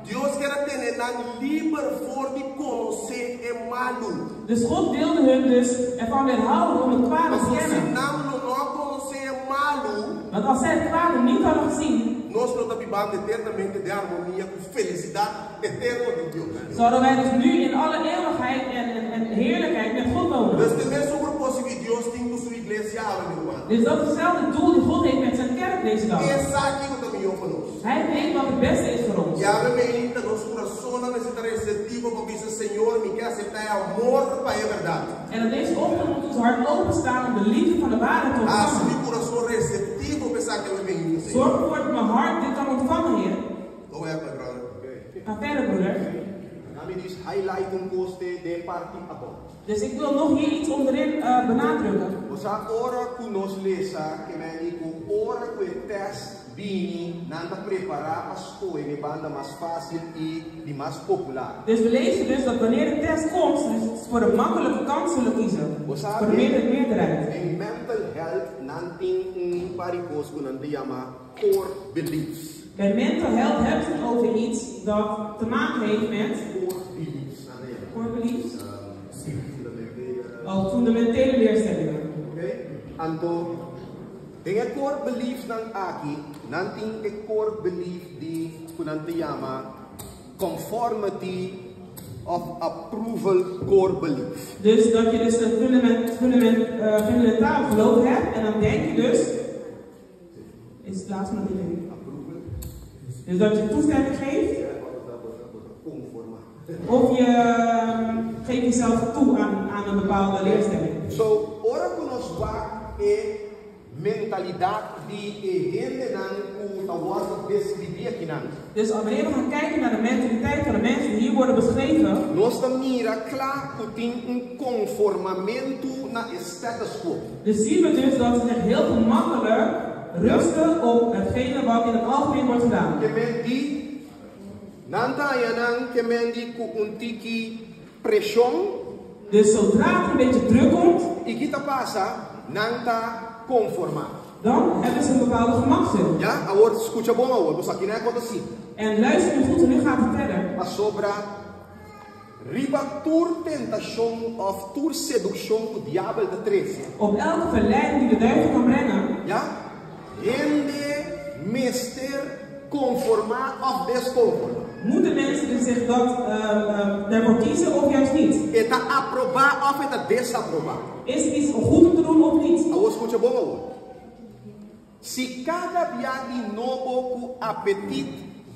S6: Dios kier a tene nan liber for di konosé e malu.
S2: Dus God wilde hun dus ervan weerhouden om het kwade te
S6: Pasobra si
S2: kennen.
S6: nan lo no a konosé e malu.
S2: Want als zij het kwade niet hadden gezien.
S6: Nos lo ta bibando eternamente den armonia ku felisidat eterno den Dios.
S2: Zouden wij dus nu in alle eeuwigheid en, en, en heerlijkheid met God wonen.
S6: Dus ta e mesun propósito ku Dios tin ku su iglesia awe, mi ruman.
S2: Dus dat is hetzelfde doel die God heeft met zijn kerk deze dag.
S6: E sa kiko ta mihó pa nos.
S2: Hij weet wat het beste is voor ons.
S6: Djawe meinta nos kurasonnan mester ta reseptivo pa bisa, Señor, mi ke aseptá e amor pa e bèrdat.
S2: En op deze ochtend moet ons hart openstaan om de liefde van de waarheid te
S6: Hasi
S2: ontvangen.
S6: mi kurason reseptivo pa esaki awe meinta, Señor.
S2: Zorg ervoor dat mijn hart dit kan ontvangen, Heer.
S6: Go ahead, my brother.
S2: Ga verder, broeder.
S1: Laat me dus highlight un kos te den parti abou.
S2: Dus ik wil nog hier iets onderin eh, benadrukken.
S1: Bo sa ora ku nos lesa ke meni ku ora ku e test bini nan ta prepará pa skohe e banda mas fásil i di mas popular.
S2: Dus we lezen dus dat wanneer de test komt, ze dus voor de makkelijke kant zullen kiezen.
S1: Bo sa
S2: Voor de meerderheid.
S1: Den mental health nan tin un par di kos ku nan ta yama core beliefs.
S2: Bij mental health hebben ze het over iets dat te maken heeft met
S1: Core beliefs nan ta yama.
S2: Core beliefs?
S1: Fundamentele.
S2: Oh, fundamentele leerstellingen.
S1: Oké? Anto Den e core beliefs nan aki, nan tin e core belief di ku nan ta yama conformity of approval core belief.
S2: Dus dat je dus een fundamentaal geloof hebt en dan denk je dus, is het laatste nog niet. Dus dat je toestemming geeft, of je geeft jezelf toe aan een bepaalde leerstelling.
S1: So, ora ku nos wak e mentalidat di e hendenan ku ta wòrdu deskribí akinan.
S2: Dus wanneer we gaan kijken naar de mentaliteit van de mensen die hier worden beschreven,
S1: Nos ta mira kla ku tin un konformamentu na e status quo.
S2: Dus zien we dus dat ze zich heel gemakkelijk rusten op hetgene wat in het algemeen wordt gedaan.
S1: Ke men di, nan ta haña nan ke men di ku un tiki preshon.
S2: Dus zodra het een beetje druk komt,
S1: I ki ta pasa, nan ta konformá.
S2: Dan hebben ze een bepaalde gemakzucht.
S1: Ya, awor skucha bon awor, bo sa kina e kos ta.
S2: En luister nu goed, en nu gaat het verder.
S1: Pasobra riba tur tentashon òf tur sedukshon ku diabel ta trese.
S2: Op elke verleiding die de duivel kan brengen.
S1: Ya, hende mester konformá òf deskonformá.
S2: Moeten mensen dus zich dat daarvoor kiezen of juist niet?
S1: E ta aprobá òf e ta desaprobá.
S2: Is het iets goed om te doen of niet?
S1: Awor skucha bon awor. Si kada bia di nobo ku apetit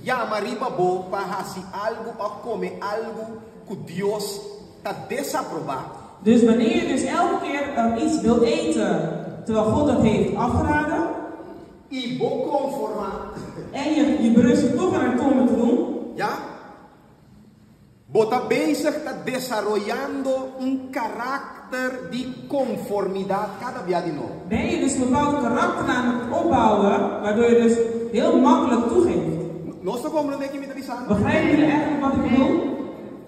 S1: yama riba bo pa hasi algu òf kome algu ku Dios ta desaprobá.
S2: Dus wanneer je dus elke keer iets wilt eten terwijl God dat heeft afgeraden.
S1: I bo konformá.
S2: En je berust er toch aan om het te doen.
S1: Ya? Bo ta bezig ta desaroyando un karakter di konformidat kada bia di nobo.
S2: Ben je dus een bepaald karakter aan het opbouwen, waardoor je dus heel makkelijk toegeeft.
S1: Nos ta komprondé ki mi ta bisando?
S2: Begrijpen jullie eigenlijk wat ik bedoel?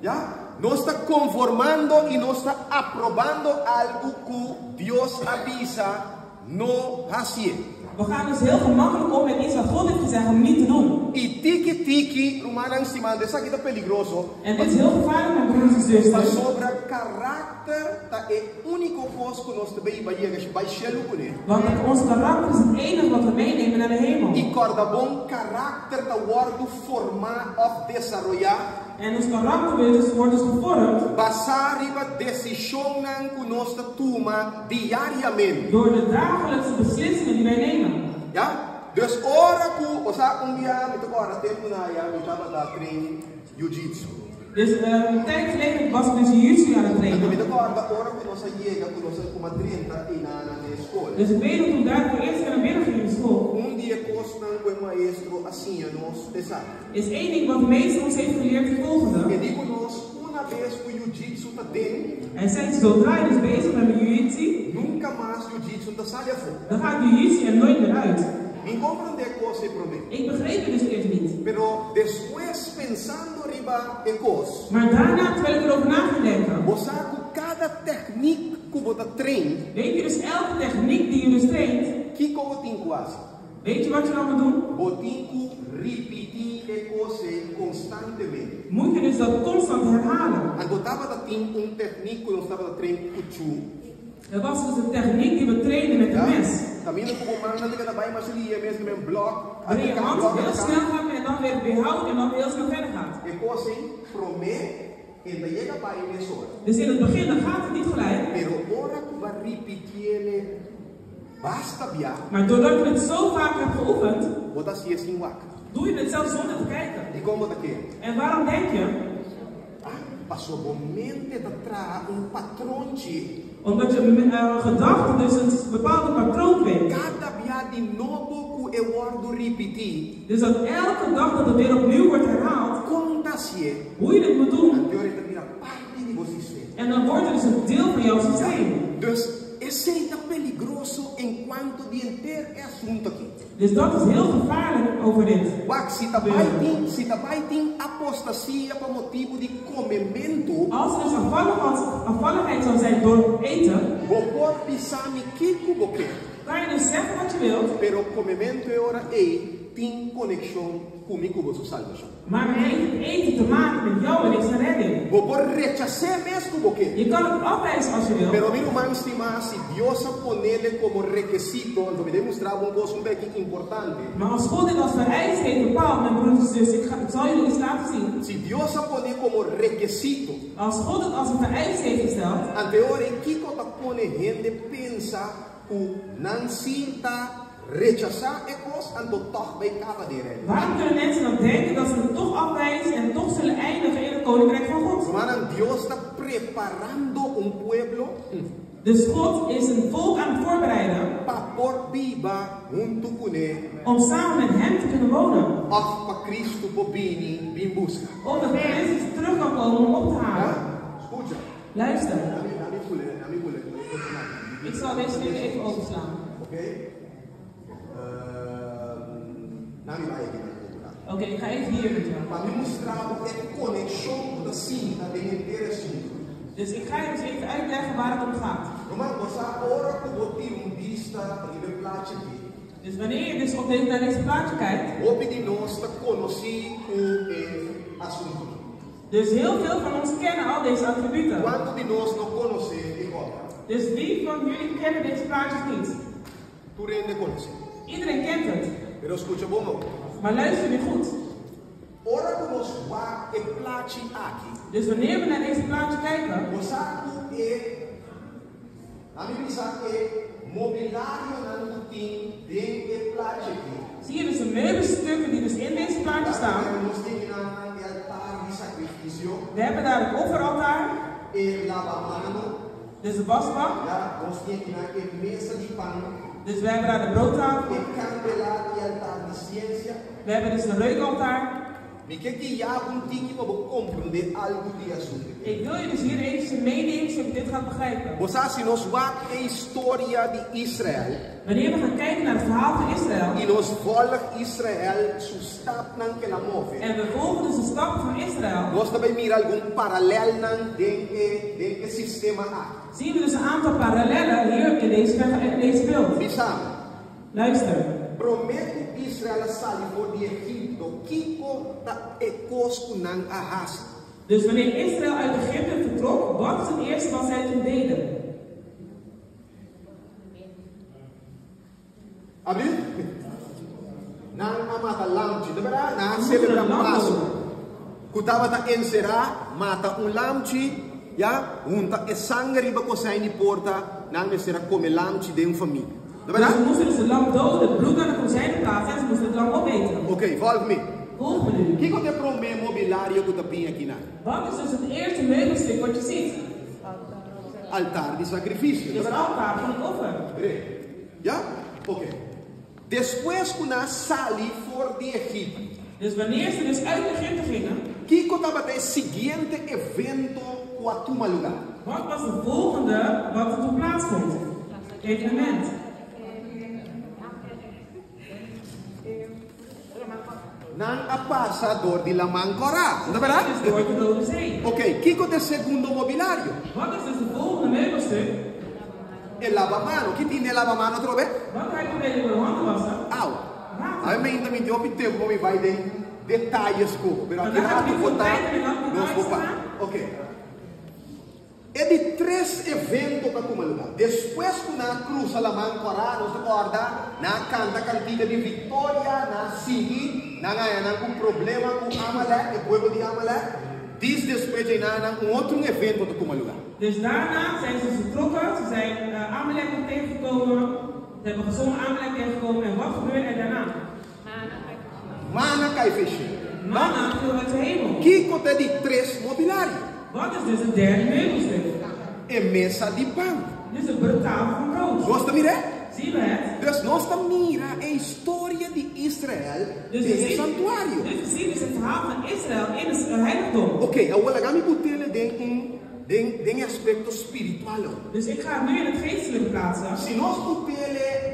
S1: Ya? Nos ta konformando i nos ta aprobando algu ku Dios a bisa no hasié.
S2: We gaan dus heel gemakkelijk om met iets wat God heeft gezegd om niet te doen.
S1: I tiki tiki, rumannan stimá, esaki ta peligroso.
S2: En dit is heel gevaarlijk, mijn broeders en zusters.
S1: Pasobra karakter ta e úniko kos ku nos ta bay bai yega bai shelu kuné.
S2: Want ons karakter is het enige wat we meenemen naar de hemel.
S1: I kòrda bon, karakter ta wòrdu formá òf desaroyá.
S2: En ons karakter wordt dus, wordt dus gevormd.
S1: Basá riba desishonnan ku nos ta tuma diariamente.
S2: Door de dagelijkse beslissingen die wij nemen.
S1: Ya? Dus ora ku, osea un bia mi ta kòrda tempu na ya mi tabata train jiu-jitsu.
S2: Dus een tijd geleden was ik dus jiu-jitsu aan het trainen.
S1: Anto mi ta kòrda ora ku nos a yega ku nos a kuma drenta einan na e skol.
S2: Dus ik weet nog toen daar voor eerst keer naar binnen ging in de school.
S1: Un di e kosnan ku e maestro a siña nos ta esaki.
S2: Is één ding wat de meester ons heeft geleerd het volgende.
S1: E di ku nos una bes ku jiu-jitsu ta den.
S2: Hij zei zodra je dus bezig bent met jiu-jitsu.
S1: Nunka mas jiu-jitsu ta sali afó.
S2: Dan gaat jiu-jitsu er nooit meer uit.
S1: Mi n' komprondé e kos ei promé.
S2: Ik begreep het dus eerst niet.
S1: Pero despues pensando riba e kos.
S2: Maar daarna, terwijl ik erover na ging denken.
S1: Bo sa ku kada tèknik ku bo ta train.
S2: Weet je dus elke techniek die je dus traint.
S1: Kiko bo tin ku hasi?
S2: Weet je wat je dan moet doen?
S1: Bo tin ku ripití e kos ei konstantemente.
S2: Moet je dus dat constant herhalen.
S1: Anto tabata tin un tèknik ku nos tabata train ku kuchú.
S2: Er was dus een techniek die we trainden met een mes.
S1: Kaminda ku bo man nan ta keda bai masha lihe mes ku men blòk,
S2: Wanneer je
S1: ataká,
S2: hand
S1: blòk,
S2: heel
S1: ataká.
S2: snel gaat en dan weer weerhoudt en dan weer heel snel verder gaat.
S1: E kos ei promé e ta yega bai mesora.
S2: Dus in het begin dan gaat het niet gelijk.
S1: Pero ora ku bo a ripitiele basta bia.
S2: Maar doordat je het zo vaak hebt geoefend,
S1: Bo ta hasié sin wak.
S2: Doe je het zelf zonder te kijken.
S1: Dikon bo ta kere?
S2: En waarom denk je?
S1: Ah, paso bo mente ta traha un patronchi.
S2: Omdat je gedachte dus een bepaalde patroon kweekt.
S1: Kada bia di nobo ku e wòrdu ripití.
S2: Dus dat elke dag dat het weer opnieuw wordt herhaald.
S1: Kon ta hasié.
S2: Hoe je het moet doen.
S1: Anto e ta bira parti di bo sistema.
S2: En dan wordt het dus een deel van jouw systeem.
S1: Dus esei ta peligroso en kuanto di henter e asuntu aki.
S2: Dus dat is heel gevaarlijk over dit.
S1: Wak, si ta bai tin, si ta bai tin apostasia pa motibu di komementu.
S2: Als er dus afvalligheid zou zijn door eten.
S1: Bo por bisa mi kiko bo ke.
S2: Kan je dus zeggen wat je wilt.
S1: Pero komementu e ora ei tin konekshon ku mi ku bo su salbashon.
S2: Maar het heeft het eten te maken met jou en ik zijn redding.
S1: Bo por rechas'é mes ku bo ke.
S2: Je kan het afwijzen als je wil.
S1: Pero mi ruman stimá, si Dios a ponele komo rekesito, anto mi ta mustra bo un kos un beki importante.
S2: Maar als God dit als vereiste heeft bepaald, mijn broers en zussen, ik zal jullie iets laten zien.
S1: Si Dios a pon'é komo rekesito.
S2: Als God het als een vereiste heeft gesteld.
S1: Anto e ora ei kiko ta pone hende pensa ku nan si ta rechasá e kos, anto tòg bai kaba den Reino?
S2: Waarom kunnen mensen dan denken dat ze het toch afwijzen en toch zullen eindigen in het koninkrijk van God?
S1: Rumannan, Dios ta preparando un pueblo.
S2: Dus God is een volk aan het voorbereiden.
S1: Pa por biba huntu kuné.
S2: Om samen met hem te kunnen wonen.
S1: Òf pa Kristu por bini bin buska.
S2: Of dat Christus terug kan komen om op te halen.
S1: Ja? Skucha.
S2: Luister.
S1: Lami bule, lami bule.
S2: Ik zal deze stuk even overslaan.
S1: Oké? Lami bai aki na kultura.
S2: Oké, ik ga even hier met jou.
S1: Pa mi mustra bo e konekshon ku ta sinta den henter asuntu.
S2: Dus ik ga je dus even uitleggen waar het om gaat.
S1: Ruman, bo sa ora ku bo tira un bista riba e plachi aki.
S2: Dus wanneer je dus op deze, naar deze plaatje kijkt.
S1: Hopi di nos ta konosí ku e asuntu.
S2: Dus heel veel van ons kennen al deze attributen.
S1: Kuantu di nos no konosé e obra?
S2: Dus wie van jullie kennen deze plaatjes niet?
S1: Tur hende konosé.
S2: Iedereen kent het.
S1: Pero skucha bon awor.
S2: Maar luister nu goed.
S1: Ora ku nos wak e plachi aki.
S2: Dus wanneer we naar deze plaatje kijken.
S1: Bo sa ku e, ami bisa e mobilarionan ku tin den e plachi aki.
S2: Zie je dus de meubelstukken die dus in deze plaatje staan.
S1: Nos tin kinan e altar di sakrifisio.
S2: We hebben daar het offeraltaar.
S1: E lavamano.
S2: Dus de wasbak.
S1: Ya, nos tin kinan e mesa di pan.
S2: Dus we hebben daar de broodtafel.
S1: E kandelá i altar di siensia.
S2: We hebben dus de reukaltaar.
S1: Mi ke guia bo un tiki pa bo komprendé algu di e asuntu aki.
S2: Ik wil je dus hier eventjes meenemen zodat je dit gaat begrijpen.
S1: Bo sa si nos wak e historia di Israel.
S2: Wanneer we gaan kijken naar het verhaal van Israel.
S1: I nos volg Israel su stapnan ku el a move.
S2: En we volgen dus de stappen van Israel.
S1: Nos ta bai mira algun paralèlnan den e den e sistema aki.
S2: Zien we dus een aantal parallellen hier in deze, in deze beeld.
S1: Bisa.
S2: Luister.
S1: Promé ku Israel a sali for di Egipto, kiko ta e kos ku nan a hasi?
S2: Dus wanneer Israel uit Egypte vertrok, wat is het eerste wat zij toen deden?
S1: Abi? Nan a mata lamchi, ta berdad? Nan a selebrá Pasku, ku tabata enserá mata un lamchi, ya, hunta e sanger riba kosei di porta, nan mester a kome lamchi den un famia. Ta
S2: Dus
S1: berdad?
S2: ze moesten dus het lam doden, het bloed aan de kozijnen plaatsen en ze moesten het lam opeten.
S1: Oké, volg mi.
S2: Volg me nu.
S1: Kiko ta e promé mobilario ku ta bin akinan?
S2: Wat is dus het eerste meubelstuk wat je ziet?
S1: Altar di sakrifisio, ta
S2: Dus het
S1: berdad?
S2: altaar van het offer.
S1: Re. Ya? Oké. Despues ku nan a sali for di Egipto.
S2: Dus wanneer ze dus uit Egypte gingen.
S1: Kiko tabata e siguiente evento ku a tuma lugá?
S2: Wat was de volgende wat er toen plaatsvond? Evenement.
S1: Nan a pasa dor di Laman Kòrá, no ta bèrdat?
S2: Dus door de Rode Zee.
S1: Oké, kiko ta e segundo mobilario?
S2: Wat is dus de volgende meubelstuk?
S1: E lavamano. Ki tin den e lavamano atrobe?
S2: Wat hij probeerde door de handen wassen?
S1: Awa.
S2: Water.
S1: Awe meinta mi tin hopi tempu pa mi bai den detayes ku bo, pero aki
S2: Vandaag heb
S1: ratu
S2: ik
S1: bo
S2: veel
S1: ta
S2: tijd om in alle
S1: nos
S2: details
S1: bo
S2: te
S1: pa.
S2: gaan.
S1: Oké. E di tres evento ta tuma lugá. Despues ku nan a krusa Laman Kòrá, nos ta kòrda, nan a kanta kantiga di viktoria, nan a sigui, nan a haña nan ku problema ku Amalek, e pueblo di Amalek. Dis despues dje nan, un otro un evento ta tuma lugá.
S2: Dus daarna zijn ze vertrokken, ze zijn Amalek nog tegengekomen, ze hebben gezongen Amalek tegengekomen en wat gebeurde er daarna?
S1: Mana kai feshi.
S2: Mana viel uit de hemel.
S1: Kiko ta di tres mobilario?
S2: Wat is dus het derde meubelstuk?
S1: E mesa di pan.
S2: Dus de tafel van brood.
S1: Nos ta mir'é?
S2: Zien we het?
S1: Dus nos ta mira e historia di Israel
S2: Dus
S1: den
S2: we
S1: e
S2: zien,
S1: santuario.
S2: dus we zien dus het verhaal van Israël in het heiligdom.
S1: Oké, awor laga mi but'é den un den den e aspekto spiritual.
S2: Dus ik ga het nu in het geestelijke plaatsen.
S1: Si nos but'é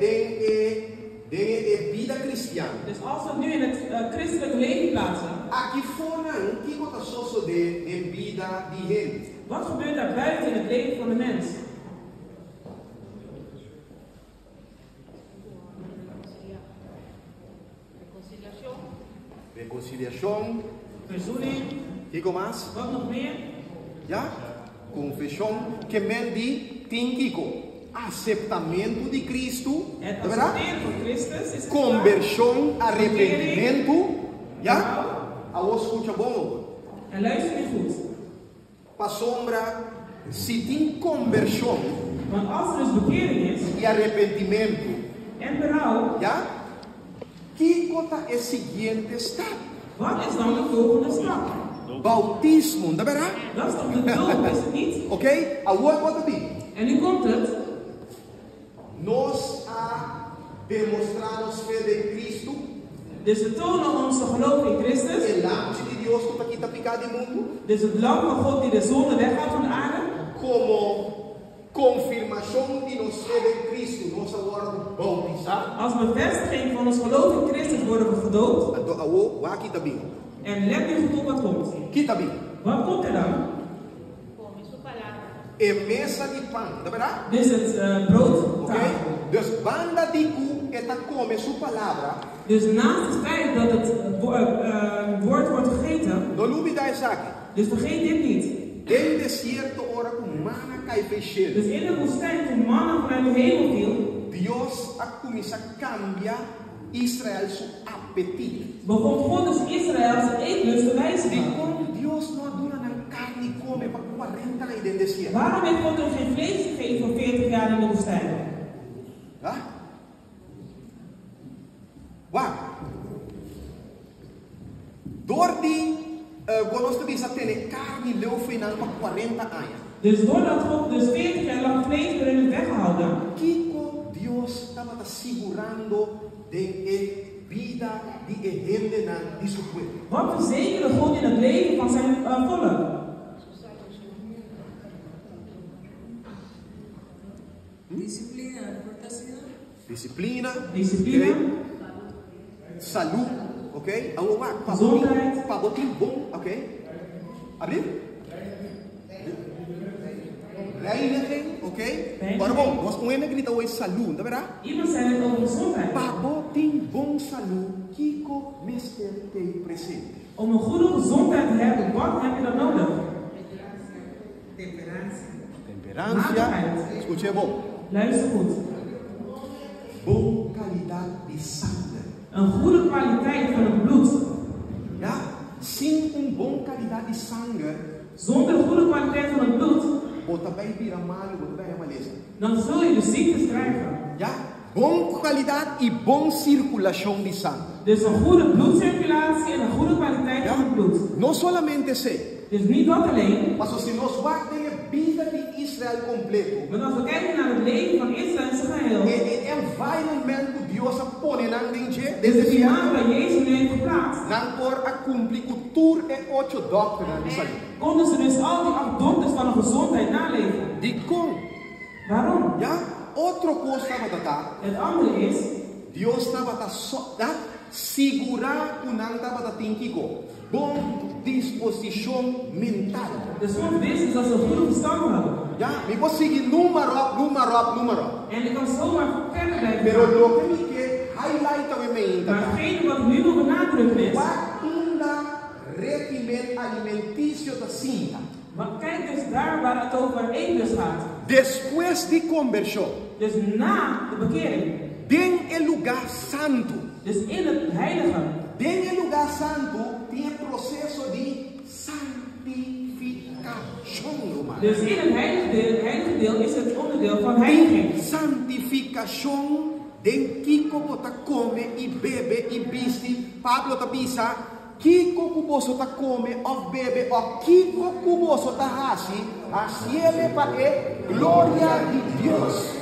S1: den e den e bida kristian.
S2: Dus als we het nu in het christelijke leven plaatsen.
S1: Aki fonan kiko ta sosodé den bida di hende?
S2: Wat gebeurt daar buiten in het leven van de mens?
S1: Rekonsiliashon.
S2: Verzoening.
S1: Kiko mas?
S2: Wat nog meer?
S1: Ya? Konfeshon ke men di tin kiko? Aseptamentu di Kristu,
S2: Het
S1: ta bèrdat?
S2: accepteren van Christus is het klaar.
S1: Kombershon, arepentimentu, ya?
S2: Berouw.
S1: Awor skucha bon.
S2: En luister nu goed.
S1: Pasobra si tin kombershon
S2: Want als er dus bekering is
S1: i arepentimentu,
S2: en berouw,
S1: ya? Kiko ta e siguiente stap?
S2: wat is dan de volgende stap?
S1: Boutismo, ta bèrdat?
S2: Dat is toch de doop, is het niet?
S1: Oké? Awor kua ta bin?
S2: En nu komt het.
S1: Nos a demostrá nos fe den Kristu.
S2: Dus we tonen onze geloof in Christus.
S1: E Lamchi di Dios ku ta kita piká di mundu.
S2: Dus het lam van God die de zonde weghaalt van de aarde.
S1: Komo konfirmashon di nos fe den Kristu, nos a wòrdu boutisá.
S2: Als bevestiging van ons geloof in Christus worden we gedoopt.
S1: Anto awor, wak ki ta bin.
S2: En let nu goed op wat komt.
S1: Ki ta bin?
S2: Wat komt er dan?
S3: Come su palabra.
S1: E mesa di pan, ta bèrdat?
S2: Dus het brood.
S1: Oké? Dus banda di ku e ta kome su palabra.
S2: Dus naast het feit dat het woord wordt gegeten.
S1: No lubidá esaki.
S2: Dus vergeet dit niet.
S1: Den desierto ora ku mana kai for di shelu.
S2: Dus in de woestijn toen manna vanuit de hemel viel.
S1: Dios a kuminsá kambia Israel su apetit.
S2: Begon God dus Israël zijn eetlust te wijzigen.
S1: Dikon Dios no a duna nan karni kome pa 40 aña den desierto?
S2: Waarom heeft God hun geen vlees gegeven voor 40 jaar in de woestijn?
S1: Ha? Wak. Dor di ku nos ta bisa tene karni leu fo'i nan pa 40 aña.
S2: Dus doordat God dus 40 jaar lang vlees voor hen heeft weggehouden.
S1: Kiko Dios tabata sigurando den e bida di e hendenan di su pueblo?
S2: Wat verzekerde God in het leven van zijn volk?
S7: Disiplina, por ta asina?
S1: Disiplina.
S2: Disiplina.
S1: Okay. Salú, ok? Awor wak, pa bo tin,
S2: Gezondheid.
S1: pa bo tin bon, ok? Abri? Reiniging, ok?
S2: Reiniging.
S1: Ora bon, nos un hende grita hoy salú, ta bèrdat?
S2: Iemand zei het over gezondheid.
S1: Pa bo tin bon salú, kiko mester t'ei presente?
S2: Om een goede gezondheid te hebben, wat heb je dan nodig?
S7: Temperansia.
S1: Temperansia.
S2: Matigheid.
S1: Skucha bon.
S2: Luister goed.
S1: Bon kalidat di sanger.
S2: Een goede kwaliteit van het bloed.
S1: Ja? Sin un bon kalidat di sanger.
S2: Zonder goede kwaliteit van het bloed.
S1: Bo ta bai bira malu, bo ta bai haña malesa.
S2: Dan zul je de ziektes krijgen.
S1: Ja? Bon kalidat i bon sirkulashon di sanger.
S2: Dus een goede bloedcirculatie en een goede kwaliteit
S1: Ja?
S2: van het bloed.
S1: No solamente esei.
S2: Dus niet dat alleen.
S1: Paso si nos wak den e bida di Israel kompleto.
S2: Maar als we kijken naar het leven van Israël in zijn geheel.
S1: E e environment ku Dios a pone nan den dje,
S2: Dus
S1: den
S2: het klimaat
S1: desierto.
S2: waar Jezus nu heeft geplaatst.
S1: Nan por a kumpli ku tur e ocho dòkternan di salú.
S2: Konden ze dus al die acht dokters van de gezondheid naleven.
S1: Dikon?
S2: Waarom?
S1: Ja? Otro kos tabata ta.
S2: Het andere is.
S1: Dios tabata so, da, sigurá ku nan tabata tin kiko? Bon disposishon mental.
S2: Dus God wist dus dat ze een goede verstand hadden.
S1: Ja, mi por sigui numa ròp, numa ròp, numa ròp.
S2: En ik kan zomaar verder blijven
S1: Pero
S2: gaan.
S1: loke mi ke highlight awe mainta
S2: Maar
S1: ta.
S2: hetgene wat ik nu wil benadrukken is.
S1: Wak unda régimen alimentisio ta sinta.
S2: Maar kijk dus daar waar het over eetlust gaat.
S1: Despues di kombershon.
S2: Dus na de bekering.
S1: Den e lugá santu.
S2: Dus in het heilige.
S1: Den e lugá santu tin e proseso di santifikashon, ruman.
S2: Dus in het heilige deel, het heilige deel is het onderdeel van heiliging.
S1: Tin santifikashon den kiko bo ta kome i bebe i bisti. Pablo ta bisa, kiko ku boso ta kome òf bebe òf kiko ku boso ta hasi, hasiele pa e gloria di Dios.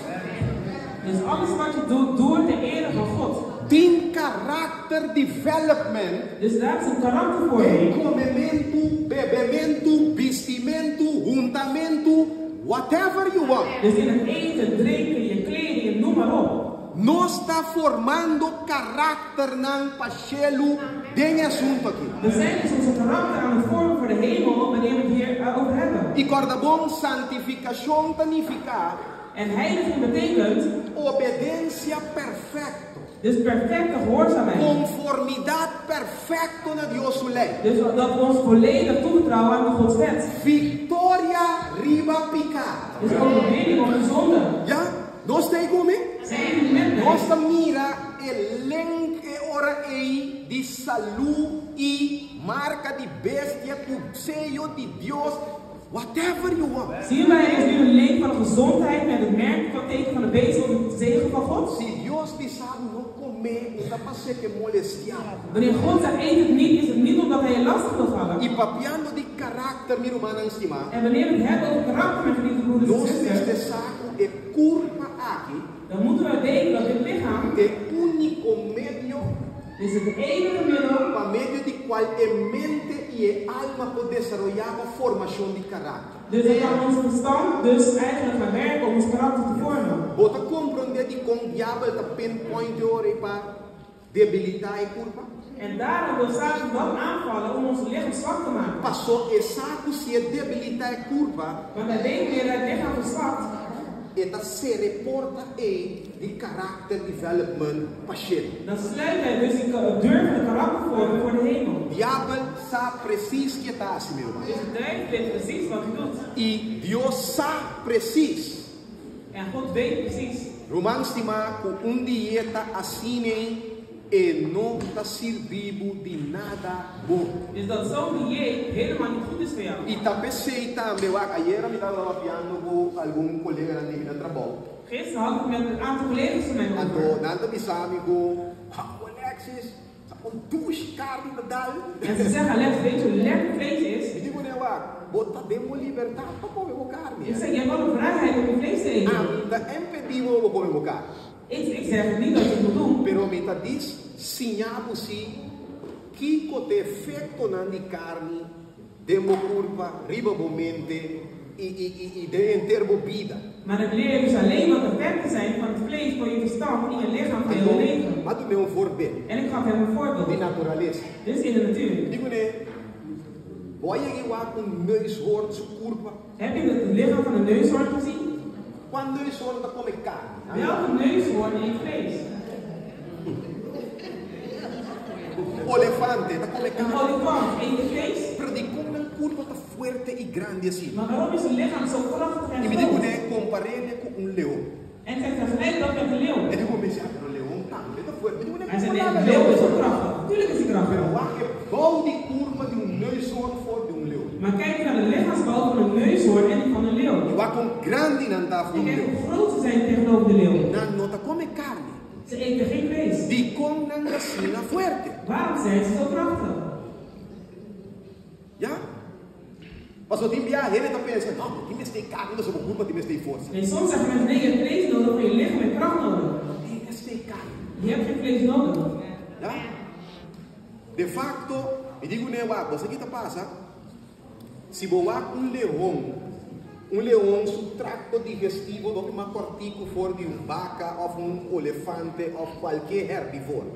S2: Dus alles wat je doet, doe het ter ere van God.
S1: Tin karakter development.
S2: Dus daar is een karaktervorming.
S1: Den komementu, bebementu, bistimentu, huntamentu, whatever you want.
S2: Dus in het eten, drinken, je kleding, noem maar op.
S1: Nos ta formando karakternan pa shelu den e asuntu aki.
S2: We zijn dus onze karakter aan het vormen voor de hemel wanneer we het hier over hebben.
S1: I kòrda bon, santifikashon ta nifiká.
S2: En heiliging betekent
S1: Obedensia perfekto.
S2: dus perfecte gehoorzaamheid.
S1: Konformidat perfekto na Dios su lei.
S2: Dus dat we ons volledig toevertrouwen aan de Gods wet.
S1: Viktoria riba piká.
S2: Dus overwinning op de zonde.
S1: Ja? Nos t'ei ku mi?
S2: Zijn jullie met mij?
S1: Nos ta mira e link e ora ei di salú i marka di bestia ku seyo di Dios, whatever you want.
S2: Zien wij dus nu een link van de gezondheid met het merk van teken van de beest of het zegen van God?
S1: Si Dios bisa bo no kome, e ta pas'é ke molestiá bo.
S2: Wanneer God zegt eet het niet, is het niet omdat hij je lastig wil vallen.
S1: I papiando di karakter, mi rumannan stimá.
S2: En wanneer we het hebben over karakter, mijn geliefde broeders en
S1: Nos
S2: zusters,
S1: mester sa ku e kurpa aki
S2: dan moeten we weten dat dit lichaam
S1: ta e úniko medio
S2: is het enige middel
S1: pa medio di kual e mente i e alma por desaroyá pa formashon di karakter.
S2: Dus dan kan ons verstand dus eigenlijk gaan werken om ons karakter te vormen.
S1: Bo ta komprondé dikon diabel ta pinpoint e ora ei pa debilitá e kurpa?
S2: En daarom wil Satan dat aanvallen om ons lichaam zwak te maken.
S1: Pasó e sa ku si e debilitá e kurpa,
S2: Want hij weet wanneer het lichaam verzwakt,
S1: e ta sera e porta ei di karakter development pa shelu.
S2: dan sluit hij dus die deur van de karaktervorming voor de hemel.
S1: Diabel sa presis ke e ta hasi, mi ruman.
S2: Dus de duivel weet precies wat hij doet.
S1: I Dios sa presis.
S2: En God weet precies.
S1: Ruman stimá, ku un dieta asin'ei e no ta sirbi bo di nada bon.
S2: Is dat zo'n dieet helemaal niet goed is voor jou.
S1: I ta p'esei tambe wak ayera mi tabata papiando ku algun koleganan di mi na trabou.
S2: Gisteren had ik met een aantal collega's van mij over.
S1: Anto nan ta bisa mi ku, Hou Alexis, sa un dushi karni ta dal.
S2: En ze zeggen, Alex, weet je hoe lekker vlees is?
S1: Mi di ku nan wak, bo ta den bo libertat pa kome bo karni.
S2: Ik zeg, je hebt wel de vrijheid om je vlees te eten.
S1: Ami ta impedí bo pa kome bo karni.
S2: Ik zeg niet dat je het moet doen.
S1: Pero mi ta dis siña bo si kiko ta e efektonan di karni den bo kurpa, riba bo mente i i i i den henter bo bida.
S2: Maar ik leer je dus alleen wat de effecten zijn van het vlees voor je verstand in je lichaam van je
S1: Anto,
S2: leven.
S1: m'a dun'é un voorbeeld
S2: En ik gaf hem een voorbeeld.
S1: di naturalesa.
S2: Dus in de natuur.
S1: Di kuné, bo a yega i wak un neushoorn su kurpa?
S2: Heb je het lichaam van een neushoorn gezien?
S1: Kua neushoorn ta kome karni?
S2: Welke neushoorn eet vlees?
S1: Olefante ta kome
S2: Een
S1: karni.
S2: olifant eet vlees?
S1: Pero dikon nan kurpa ta fuerte i grandi asina?
S2: Maar waarom is zijn lichaam zo krachtig en
S1: I mi di
S2: groot?
S1: kuné, kompar'é ku un leon.
S2: En zij vergelijkt dat met een leeuw.
S1: E di ku mi si, ah, pero leon tambe ta fuerte. Mi di kuné,
S2: Hij zei, nee,
S1: kompará
S2: de
S1: leon.
S2: leeuw is ook krachtig. Tuurlijk is hij krachtig.
S1: Pero wak e bou di kurpa di un neushoorn for di un leon.
S2: Maar kijk naar de lichaamsbouw van een neushoorn en die van een leeuw.
S1: I wak kon grandi nan ta for
S2: En
S1: un
S2: kijk
S1: leon.
S2: hoe groot ze zijn tegenover de leeuw.
S1: Nan no ta kome karni.
S2: Ze eten geen vlees.
S1: Dikon nan ta asina fuerte?
S2: Waarom zijn ze zo krachtig?
S1: Ya? Pasobra tin biaha hende ta pensa, no, bo tin mester e karni, pasobra bo kurpa tin mester e forsa.
S2: Nee, soms zeggen mensen, nee, je hebt vlees nodig voor je lichaam en kracht nodig.
S1: Tin mester e karni.
S2: Je hebt geen vlees nodig.
S1: Ya? De facto, mi di kuné wak, bo sa ki ta pasa? Si bo wak un leon, un leon su tracto digestivo ta hopi mas cortico for di un baca of un olefante of cualkier herbivoro.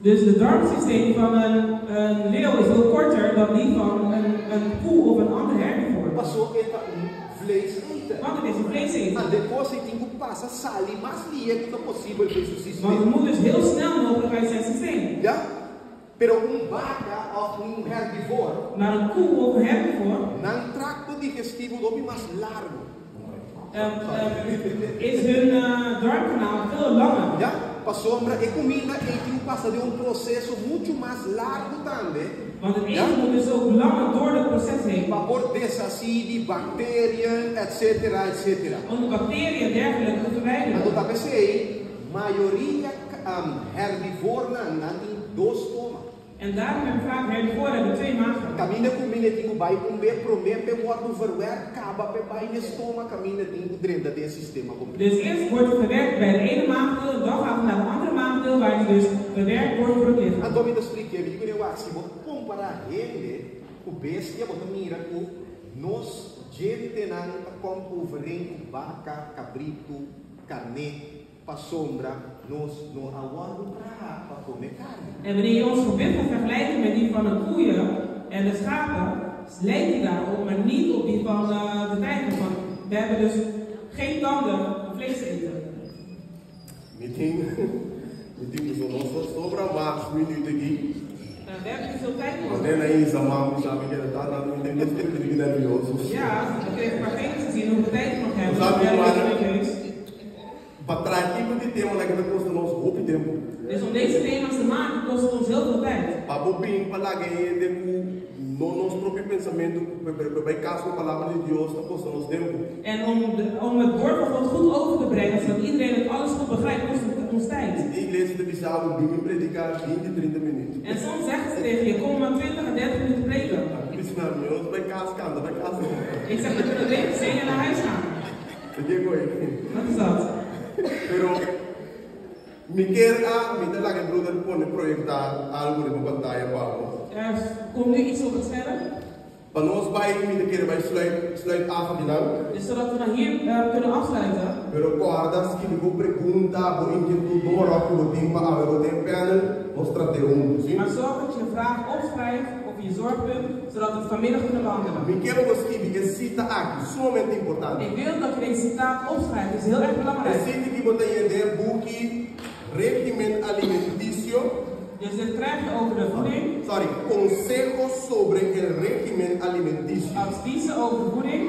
S2: Dus het darmsysteem van een leeuw is veel korter dan die van een koe of een ander herbivoor.
S1: Paso e ta un vleeseter.
S2: Want het is een vleeseter.
S1: Ande cos ei tin cu pasa sali mas lihe cu ta posibel den su
S2: Want
S1: systeem.
S2: het moet dus heel snel mogelijk uit zijn systeem.
S1: Ja? Pero un baca of un herbivoor.
S2: Maar een koe of een herbivoor.
S1: Nan tracto digestivo ta hopi mas largo.
S2: Is hun darmkanaal veel langer.
S1: Ja? Pasobra e cuminda ei tin cu pasa den un proceso mucho mas largo tambe.
S2: Want het
S1: Ja?
S2: eten moet dus ook langer door het proces heen.
S1: Pa por deshací di bacteriën, et cetera, et cetera.
S2: Om de bacteriën en dergelijke te verwijderen.
S1: Anto ta p'esei, mayoria herbivornan nan tin dos stoma.
S2: En daarom hebben vaak herbivoren hebben twee magen.
S1: Caminda cuminda tin cu bai un be prome p'e wordo verwerkt, caba p'e bai n'e stoma, caminda tin cu drenta den e sistema completo.
S2: Dus eerst wordt het verwerkt bij de ene maagdeel, dan gaat het naar de andere maagdeel waar het dus verwerkt wordt door het lichaam.
S1: Anto mi ta spliké, mi di cu wak, si bo compara hende cu bestia, bo ta mira cu nos djentenan ta kom overeen cu baca, cabrito, carné, pasobra nos no a wordo traha pa come carne.
S2: En wanneer je ons gebit gaat vergelijken met die van de koeien en de schapen, lijkt die daarop, maar niet op die van de tijger. Want we hebben dus geen tanden om vlees eten.
S6: Mi tin, mi tin ku nos sobra mas minüt aki.
S2: We hebben niet veel tijd voor.
S6: Manera Isa, mami, sabi ku ta dando mi tin nervioso.
S2: Ja, ik kreeg een paar vingers te zien hoeveel tijd we nog hebben.
S6: Sabi
S2: We hebben
S6: maar-
S2: nerveus.
S6: Pa traha tipo di tema nan ta kosta nos hopi tempu.
S2: Dus om deze thema's te maken kost het ons heel veel tijd.
S6: Pa bo bin pa laga hende ku no nos propio pensamentu bai kas ku palabra di Dios ta kosta nos tempu.
S2: En om het woord van God goed over te brengen, zodat iedereen het alles goed begrijpt, kost het ons tijd.
S6: E iglesia ta bisa bo bin prediká 20, 30 minüt.
S2: En soms zeggen ze tegen je, kom maar 20 à 30 minuten preken.
S6: Bisa nan, nos bai kas kanta, bai kas.
S2: Ik zeg, we kunnen beter zingen en naar huis gaan.
S6: Diego,
S2: Wat is dat?
S6: Pero mi ke a mi ta laga broeder pone proyektá algu riba pantaya pa bo.
S2: Er komt nu iets op het scherm.
S6: Pa nos bai mi ta kere bai sluit sluit af akinan.
S2: Dus zodat we dan hier kunnen afsluiten.
S6: Pero kòrda skirbi bo pregunta, bo inkietut, bo maròk ku bo tin pa awe den panel, nos trat'é huntu, sí?
S2: Maar zorg dat je je vraag opschrijft of je zorgpunt, zodat we het vanmiddag kunnen behandelen.
S6: Mi ke pa bo skirbi e sita aki, sumamente importante.
S2: Ik wil dat je deze citaat opschrijft, het is heel erg
S6: E
S2: belangrijk.
S6: sita aki bo ta haña den buki Régimen Alimenticio.
S2: Dus dit krijg je over de voeding.
S6: Sorry, Consejo sobre el régimen alimenticio.
S2: Adviezen over de voeding.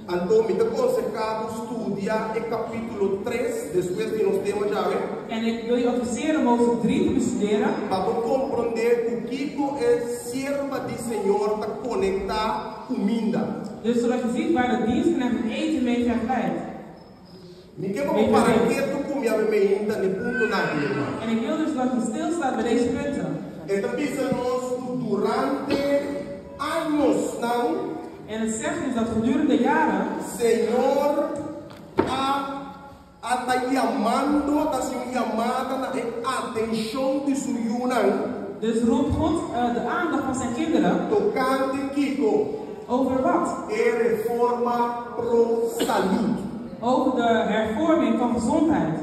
S6: Anto, mi ta konsehá bo studia e kapítulo 3, despues di nos tema djawe.
S2: En ik wil je adviseren om hoofdstuk 3 te bestuderen.
S6: Pa bo komprondé ku kiko e sierva di Señor ta konektá kuminda.
S2: Dus zodat je ziet waar de dienstknecht het eten mee vergelijkt.
S6: Mi ke pa bo para ketu ku mi awe meinta n'e puntonan aki, ruman.
S2: En ik wil dus dat je stilstaat bij deze punten.
S6: E ta bisa nos ku durante añosnan.
S2: En het zegt dus dat gedurende jaren.
S6: Señor a a ta yamando, ta hasi un yamada na e atenshon di su yunan.
S2: Dus roept God de aandacht van zijn kinderen.
S6: Tokante kiko?
S2: Over wat?
S6: E reforma pro salud.
S2: Over de hervorming van gezondheid.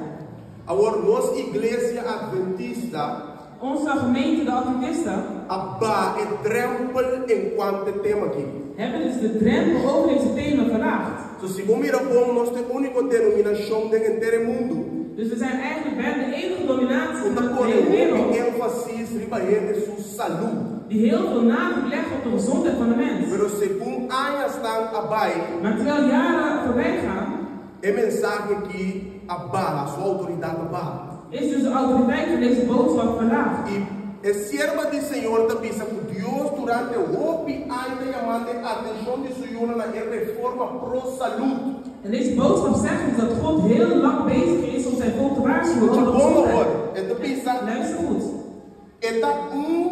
S6: Awor nos Iglesia Adventista.
S2: Onze gemeente, de Adventisten.
S6: A baha e drempel enkuanto e tema aki.
S2: Hebben dus de drempel over deze thema verlaagd.
S6: So si bo mira bon nos ta e úniko denominashon den henter e mundu.
S2: Dus we zijn eigenlijk bijna de enige dominatie
S6: Ku ta
S2: in de
S6: pone
S2: hele
S6: hopi
S2: wereld.
S6: énfasis riba hende su salú.
S2: Die heel veel nadruk leggen op de gezondheid van de mens.
S6: Pero segun añasnan a bai.
S2: Maar terwijl jaren voorbij gaan.
S6: E mensahe aki a baha, su outoridat a baha.
S2: Is dus de autoriteit van deze boodschap verlaagd.
S6: I e sierva di Señor ta bisa ku Dios durante hopi aña ta yamando e atenshon di su yunan na e reforma pro salud.
S2: En deze boodschap zegt dus dat God heel lang bezig is om zijn volk te waarschuwen
S6: Escucha
S2: over de
S6: bon
S2: gezondheid.
S6: awor. E ta bisa.
S2: Luister goed.
S6: E ta un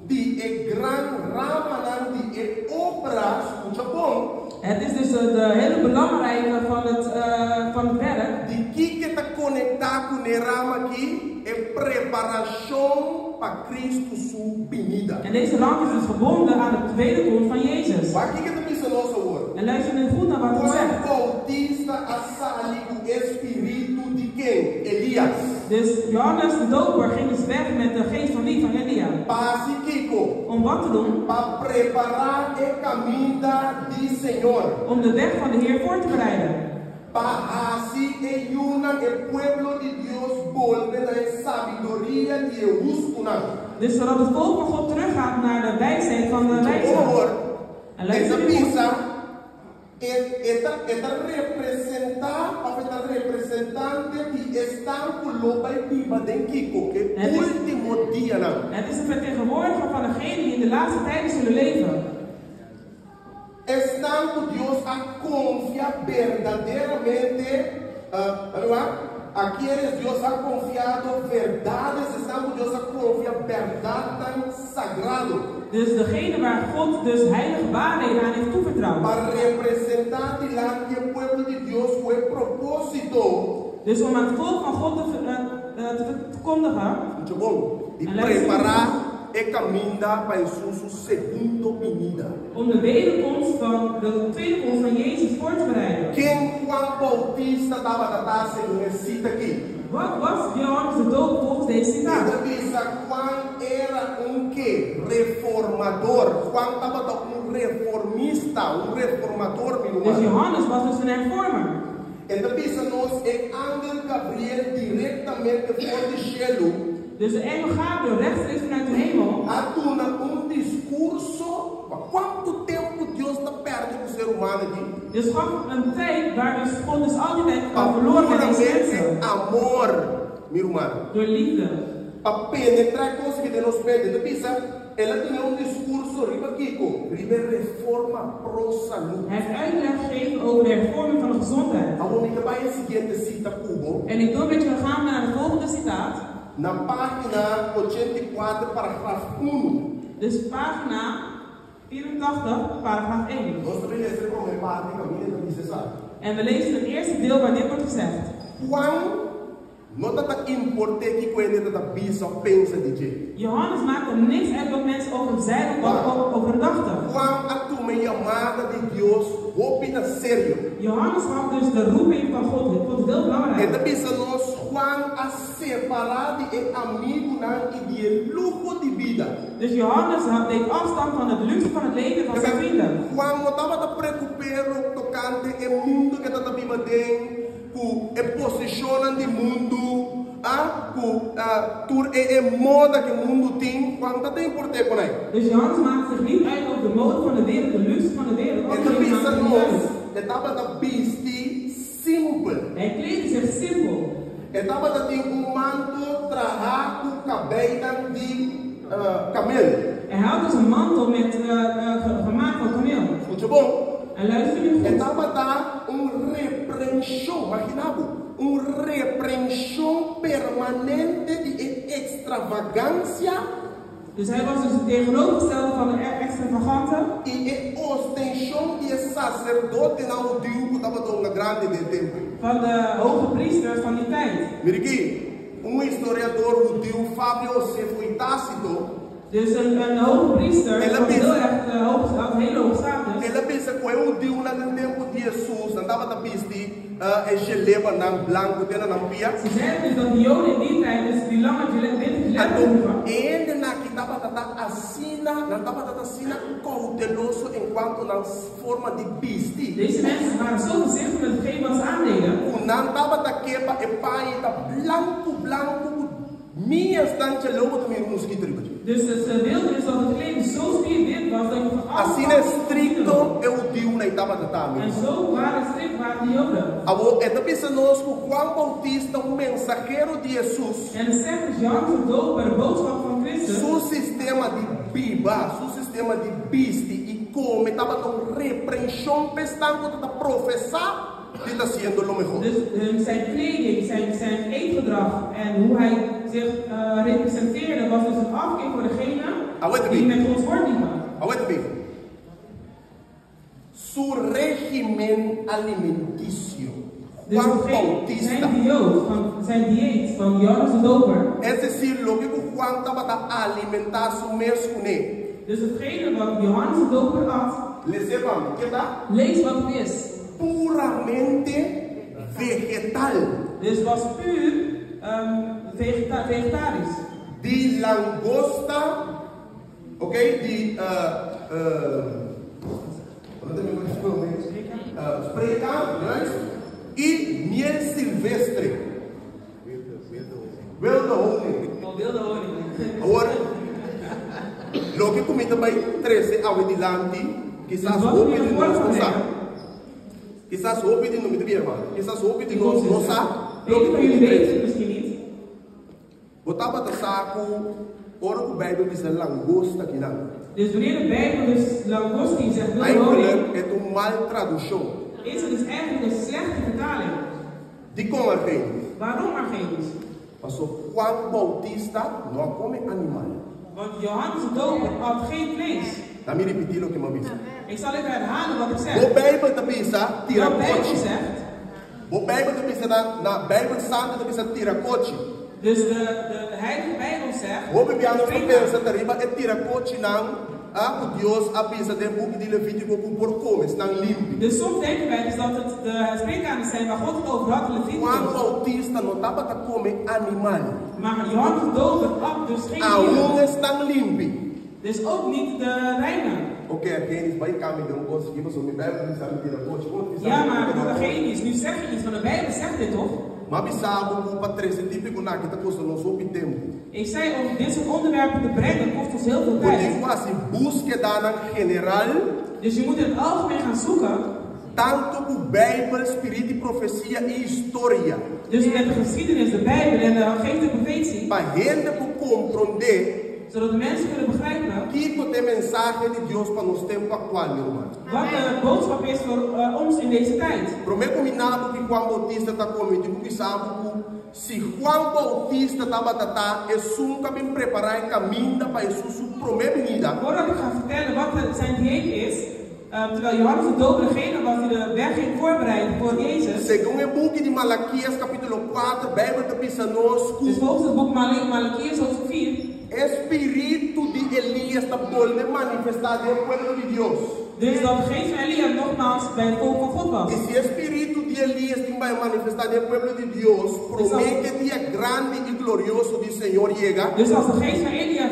S6: di e gran ramanan di e obra, skucha bon.
S2: Het is dus de hele belangrijke van het werk.
S6: Di kiko ta konektá ku e rama aki? E preparashon pa Kristu su binida.
S2: En deze rank is dus gebonden aan de tweede komst van Jezus.
S6: Wak kiko e ta bisa nos awor.
S2: En luister nu goed naar wat het
S6: Juan
S2: zegt.
S6: Bautista a sali ku e spiritu di ken? Elias.
S2: Dus Johannes de Doper ging dus weg met de geest van wie? Van Elia.
S6: Pa hasi kiko?
S2: Om wat te doen?
S6: Pa prepará e kaminda di Señor.
S2: Om de weg van de Heer voor te bereiden.
S6: Pa hasi e yunan, e pueblo di Dios bolbe na e sabiduria di e hustunan.
S2: Dus zodat het volk van God teruggaat naar de wijsheid van de wijzen.
S6: Awor,
S2: En luister
S6: e ta
S2: nu goed.
S6: bisa, e e ta e ta representá òf e ta representante di esnan ku lo bai biba den kiko? E
S2: Het is
S6: último dianan.
S2: Het is een vertegenwoordiger van degenen die in de laatste tijden zullen leven.
S6: Esnan ku Dios a konfia berdaderamente, uh, a quienes Dios ha confiado verdades, esnan ku Dios a konfia bèrdatnan sagrado.
S2: Dus degene waar God dus heilige waarheden aan heeft toevertrouwd.
S6: Pa representá dilanti e pueblo di Dios ku e propósito.
S2: Dus om aan het volk van God te verkondigen.
S6: Mucho bon. Di
S2: En luister.
S6: prepará e kaminda pa Hesus su segundo binida.
S2: Om de wederkomst van de tweede komst van Jezus voor te bereiden.
S6: Ken Juan Bautista tabata ta segun e sita aki?
S2: Wat was Johannes de Doper volgens deze citaat?
S6: E ta bisa Juan era un ke? Reformador. Juan tabata un reformista, un reformador, mi
S2: Dus
S6: ruman.
S2: Johannes was dus een hervormer.
S6: E ta bisa nos e angel Gabriel direktamente for di shelu.
S2: Dus de engel Gabriel rechtstreeks vanuit de hemel
S6: A duna un diskurso pa kuantu tempu Dios ta pèrdè ku ser humano aki.
S2: Dus gaf een tijd waar dus God dus al die tijd
S6: Pa
S2: verloor met deze
S6: puramente
S2: mensen.
S6: amor, mi ruman.
S2: Door liefde.
S6: Pa penetrá e kos ki den nos mente. E ta bisa, El a duna un diskurso riba kiko? Riba e reforma pro salú.
S2: Hij heeft uitleg gegeven over de hervorming van de gezondheid.
S6: Awor mi ta bai e siguiente sita ku bo.
S2: En ik wil met je gaan naar de volgende citaat.
S6: Na página 84, paragraf 1.
S2: Dus pagina 84, paragraaf 1.
S6: Nos ta bai lesa e promé parti kaminda ta bisa esaki.
S2: En we lezen het eerste deel waar dit wordt gezegd.
S6: Juan no ta ta import'é kiko hende ta ta bisa òf pensa di dje.
S2: Johannes maakte niks uit wat mensen over hem zeiden of wat over hem dachten.
S6: Juan a tuma e yamada di Dios hopi na serio.
S2: Johannes gaf dus de roeping van God. Het vond het heel
S6: E
S2: belangrijk.
S6: ta bisa nos, Juan a separá di e amigunan i di e luho di bida.
S2: Dus Johannes deed afstand van het luxe van het leven van zijn vrienden.
S6: Juan no tabata preokup'é tokante e mundu ku e ta ta biba den, ku e posishonnan di mundu, a ku tur e e moda ku e mundu tin. Juan ta ta import'é ku nan.
S2: Dus Johannes maakte zich niet uit over de mode van de wereld, de luxe van de wereld.
S6: E
S2: Al
S6: ta
S2: die dingen
S6: bisa
S2: maakten niet
S6: nos,
S2: uit.
S6: e tabata bisti simpel.
S2: Hij kleedde zich simpel.
S6: E tabata tin un manto trahá ku kabeinan di kamel.
S2: En hij had dus een mantel met, gemaakt van kameel.
S6: Skucha bon.
S2: En luister nu
S6: E
S2: goed.
S6: tabata un reprenshon, maginá bo, un reprenshon permanente di e ekstravagansia.
S2: Dus hij was dus het tegenovergestelde van de extravagante.
S6: I e ostenshon di e saserdotenan hudiu ku tabata hunga grandi den e tempel.
S2: Van de hoge priesters van die tijd.
S6: Mira aki, un historiador hudiu, Fabio Josefo i Tácito,
S2: Dus een hoge priester
S6: El a
S2: was
S6: bisa,
S2: heel erg hoog, had hele hoge status.
S6: El a bisa ku e hudiunan den tempu di Hesus nan tabata bisti e shelebanan blanku te na nan pia.
S2: Ze zeiden dus dat de Joden in die tijd dus die lange witte giletten
S6: Anto
S2: droegen.
S6: e hendenan aki tabata ta asina, nan tabata ta asina kouteloso enkuanto nan forma di bisti.
S2: Deze mensen waren zo voorzichtig met hetgeen wat ze aandeden.
S6: Ku nan tabata ke pa e paña ta blanku blanku ku Mias tan chalou bo ta mira un mosquito riba dje.
S2: Dus het wilden dus dat het kleding zo spierwit was dat je van alle
S6: Asina
S2: kanten kon zien
S6: estricto
S2: erop.
S6: e hudiunan ei tabata ta,
S2: En
S6: amigo.
S2: zo waren strikt waren de Joden.
S6: Awor e ta bisa nos ku Juan Bautista, un mensahero di Hesus,
S2: En het zegt dus Johannes de Doper, de boodschap van Christus.
S6: su sistema di biba, su sistema di bisti i kome tabata un reprenshon pa esnan ku ta ta profesá di ta hasiendo lo mehor.
S2: Dus zijn kleding, zijn eetgedrag en hoe hij zich representeerde was dus een afkeer voor degene
S6: Awor ta
S2: die
S6: bin.
S2: met Gods woord liepen.
S6: Awor ta bin. Su régimen alimentisio.
S2: Dus
S6: Juan
S2: hetgeen,
S6: Bautista.
S2: zijn dieet van, zijn dieet van Johannes de Doper.
S6: Es desir, loke ku Juan tabata alimentá su mes kuné.
S2: Dus hetgene wat Johannes de Doper at.
S6: Les'é pa mi, ke ta?
S2: Lees wat het is.
S6: Puramente vegetal.
S2: Dus was puur vegetarisch.
S6: Di langosta, oké, di wat heb ik nog gesproken? Spreekkaan, juist, i miel silvestre. Wilde honing.
S2: Oh, wilde honing.
S6: Awor, loke ku mi ta bai trese awe dilanti, kisas
S2: Dus wat
S6: hopi
S2: moet je
S6: di nos
S2: ervoor
S6: no sa.
S2: brengen?
S6: Kisas hopi di nos, mi ta bira, man. Kisas hopi di nos no sa
S2: Velen
S6: loke
S2: van
S6: ku mi
S2: jullie
S6: ta
S2: weten
S6: trese.
S2: het misschien niet.
S6: Bo tabata sa ku ora ku Bijbel bisa langosta kinan.
S2: Dus wanneer de Bijbel dus langosti zegt wilde honing,
S6: Eigenlijk het un mal traduccion.
S2: is het dus eigenlijk een slechte vertaling.
S6: Dikon Argenius?
S2: Waarom Argenius?
S6: Paso Juan Bautista no a come animal.
S2: Want Johannes de Doper at geen vlees.
S6: Laat me repetir lo que me avisa.
S2: Ik zal even herhalen wat ik zeg.
S6: Bo Bijbel ta bisa
S2: Wat de
S6: tira
S2: Bijbel
S6: kochi.
S2: zegt.
S6: Bo Bijbel ta bisa na, na Bijbel Santo ta bisa tira kochi.
S2: Dus de Heilige Bijbel zegt.
S6: Hopi bia nos ta
S2: Spreek
S6: pensa ta riba e tira kochi nan, ah, ku Dios a bisa den buki di Levítico ku por come, stan limpi.
S2: Dus soms denken wij dus dat het de spreekkamers zijn waar God het over had in Leviticus.
S6: Juan Bautista no tabata come animal.
S2: Maar Johannes de Doper at dus geen
S6: Aún
S2: dieren.
S6: estan limpi.
S2: Dus ook niet de reine.
S6: Ok, Argenis, bai kambia un kos aki, pasobra mi Bijbel ta bisa mi tirakochi. Kon ta bisa
S2: Ja,
S6: mi
S2: maar
S6: tirakochi?
S2: Argenis, nu zeg je iets, want de Bijbel zegt dit toch?
S6: Mi a bisa bo ku pa trese tipo kosnan aki ta kosta nos hopi tempu.
S2: Ik zei om dit soort onderwerpen te brengen kost ons heel veel
S6: Bo tin
S2: tijd.
S6: ku hasi búskedanan general.
S2: Dus je moet in het algemeen gaan zoeken.
S6: Tantu ku Bijbel, spiritu di profesia i historia.
S2: Dus met de geschiedenis, de Bijbel en de geest de profetie.
S6: Pa hende por komprondé.
S2: Zodat de mensen kunnen begrijpen.
S6: Kiko ta e mensahe di Dios pa nos tempu aktual, mi ruman.
S2: Wat de boodschap is voor ons in deze tijd.
S6: Promé ku mi na bo ki Juan Bautista ta kome, mi tin ku bisa bo ku si Juan Bautista tabata ta esun ku a bin prepará e kaminda pa Hesus su promé binida.
S2: Voordat ik ga vertellen wat zijn dieet is, terwijl Johannes de Doper degene was die de weg ging voorbereiden voor Jezus.
S6: Segun e buki di Malakias kapítulo kuater, Beibel ta bisa nos ku.
S2: Dus volgens het boek Malachias hoofdstuk 4.
S6: E spiritu di Elias ta bolbe manifestá den e pueblo di Dios.
S2: Dus dat de geest van Elia nogmaals bij het volk van God was.
S6: I si e spiritu di Elias tin bai manifestá den e pueblo di Dios promé ku e dia grandi i glorioso di Señor yega.
S2: Dus als de geest van Elia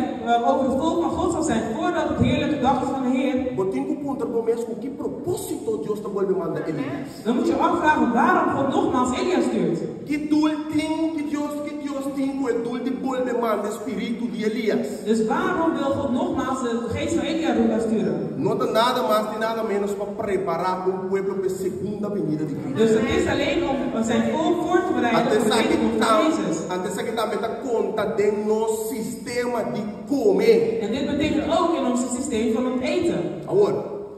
S2: over het volk van God zal zijn voordat het heerlijke dag is van de Heer.
S6: Bo tin ku puntra bo mes ku ki propósito Dios ta bolbe manda Elias.
S2: Dan moet je afvragen waarom God nogmaals Elia stuurt.
S6: Ki doel tin ki Dios ki Dios tin ku e doel di bolbe manda e spiritu di Elias?
S2: Dus waarom wil God nogmaals de geest van Elia sturen?
S6: No ta nada mas ni nada ménos pa prepará un pueblo pa e segunda binida di Cristo.
S2: Dus het is alleen om zijn volk voor te bereiden
S6: Anto
S2: voor de
S6: esaki
S2: wederkomst
S6: ta,
S2: van Jezus.
S6: anto esaki tambe ta konta den nos sistema di kome.
S2: En dit betekent ook in ons systeem van het eten.
S6: Awor.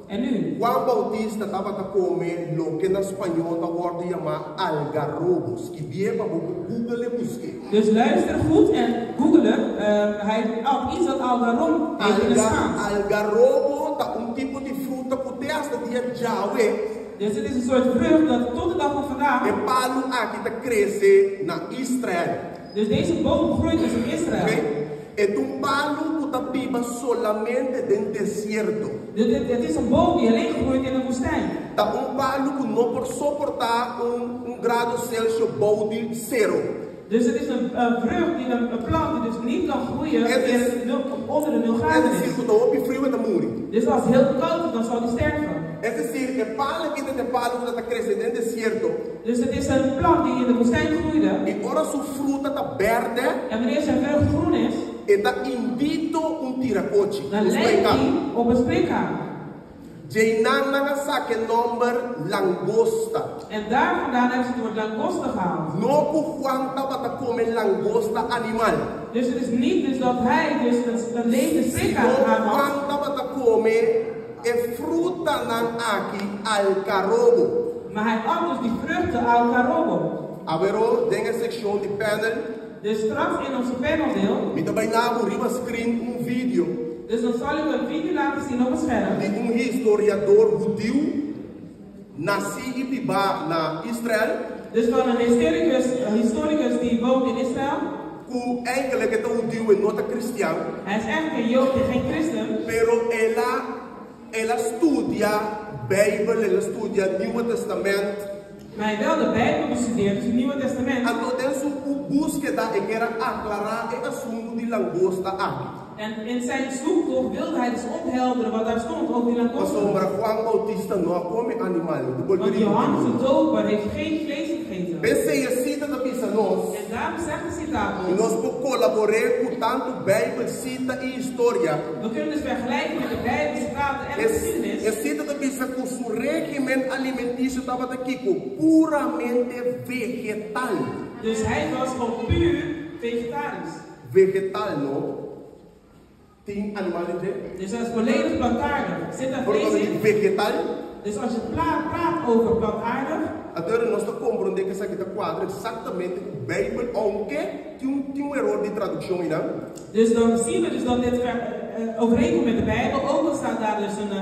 S2: En nu?
S6: Juan Bautista tabata kome loke na spañó ta wòrdu yamá algarrobo. Skibié pa bo por Google e busk'é.
S2: Dus luister goed en google het. Hij at iets dat algarrom heet in het Spaans.
S6: Algarrobo ta un tipo di fruta ku te hasta dia djawe.
S2: Dus het is een soort vrucht dat tot de dag van vandaag.
S6: E palu aki ta krese na Israel.
S2: Dus deze boom groeit dus in Israël.
S6: Oké? E ta un palu ku ta biba solamente den desierto.
S2: Het is een boom die alleen groeit in de woestijn.
S6: Ta un palu ku no por soportá un un grado Celsius bou di sero.
S2: Dus het is een vrucht, die een plant die dus niet kan groeien
S6: Het is
S2: in nul, onder de 0 graden
S6: Es
S2: is.
S6: desir, ku ta hopi friu e ta muri.
S2: Dus als het heel koud is, dan zal die sterven.
S6: Es desir, e palu aki ta e palu ku ta krese den desierto.
S2: Dus het is een plant die in de woestijn groeide.
S6: I ora su fruta ta bèrdè.
S2: En wanneer zijn vrucht groen is.
S6: E ta indito un tirakochi,
S2: Dan
S6: un
S2: lijkt
S6: spreekhaan.
S2: die op een spreekhaan.
S6: Djeinan nan a saka e nòmber langosta.
S2: En daar vandaan hebben ze het woord langosta gehaald.
S6: No ku Juan tabata kome langosta animal.
S2: Dus het is niet dus dat hij dus een levende spreekhaan
S6: Sino
S2: aan had.
S6: Juan tabata kome e frutanan aki alkarobo.
S2: Maar hij at dus die vruchten alkarobo.
S6: Aweró den e sekshon di panel.
S2: Dus straks in onze paneldeel.
S6: Mi ta bai na bo riba screen un video.
S2: Dus dan zal ik een video laten zien op het scherm.
S6: Di un historiador hudiu, nasí i bibá na Israel.
S2: Dus van een historicus die woont in Israël.
S6: Ku eigenlijk e ta hudiu e no ta kristian.
S2: Hij is eigenlijk een Jood en geen christen.
S6: Pero el a el a studia Bijbel, el a studia Nieuwe Testament.
S2: Maar hij wel de Bijbel bestudeerd, dus het Nieuwe Testament.
S6: Anto den su búskeda e kier a aklará e asuntu di langosta aki.
S2: En in zijn zoektocht wilde hij dus ophelderen wat daar stond over die langosta.
S6: Pasobra Juan Bautista no a kome animal.
S2: Want Johannes de Doper heeft geen vlees gegeten.
S6: P'esei e sita ta bisa nos.
S2: En daarom zegt de citaat
S6: I
S2: ons.
S6: nos por kolabor'é ku tantu Bijbel, sita i historia.
S2: We kunnen dus vergelijken met de Bijbel, citaten en de geschiedenis.
S6: E sita ta bisa ku su régimen alimentisio tabata kiko? Puramente vegetal.
S2: Dus hij was gewoon puur vegetarisch.
S6: Vegetal no tin animal den dje.
S2: Dus dat is volledig plantaardig. Zit daar
S6: Por
S2: vlees
S6: causa di
S2: in?
S6: vegetal.
S2: Dus als je praat over plantaardig.
S6: Anto nos ta komprondé ku esaki ta kuadra eksaktamente ku Beibel, ounke tin un tin un eror di tradukshon einan.
S2: Dus dan zien we dus dat dit overeenkomt met de Bijbel, ook al staat daar dus een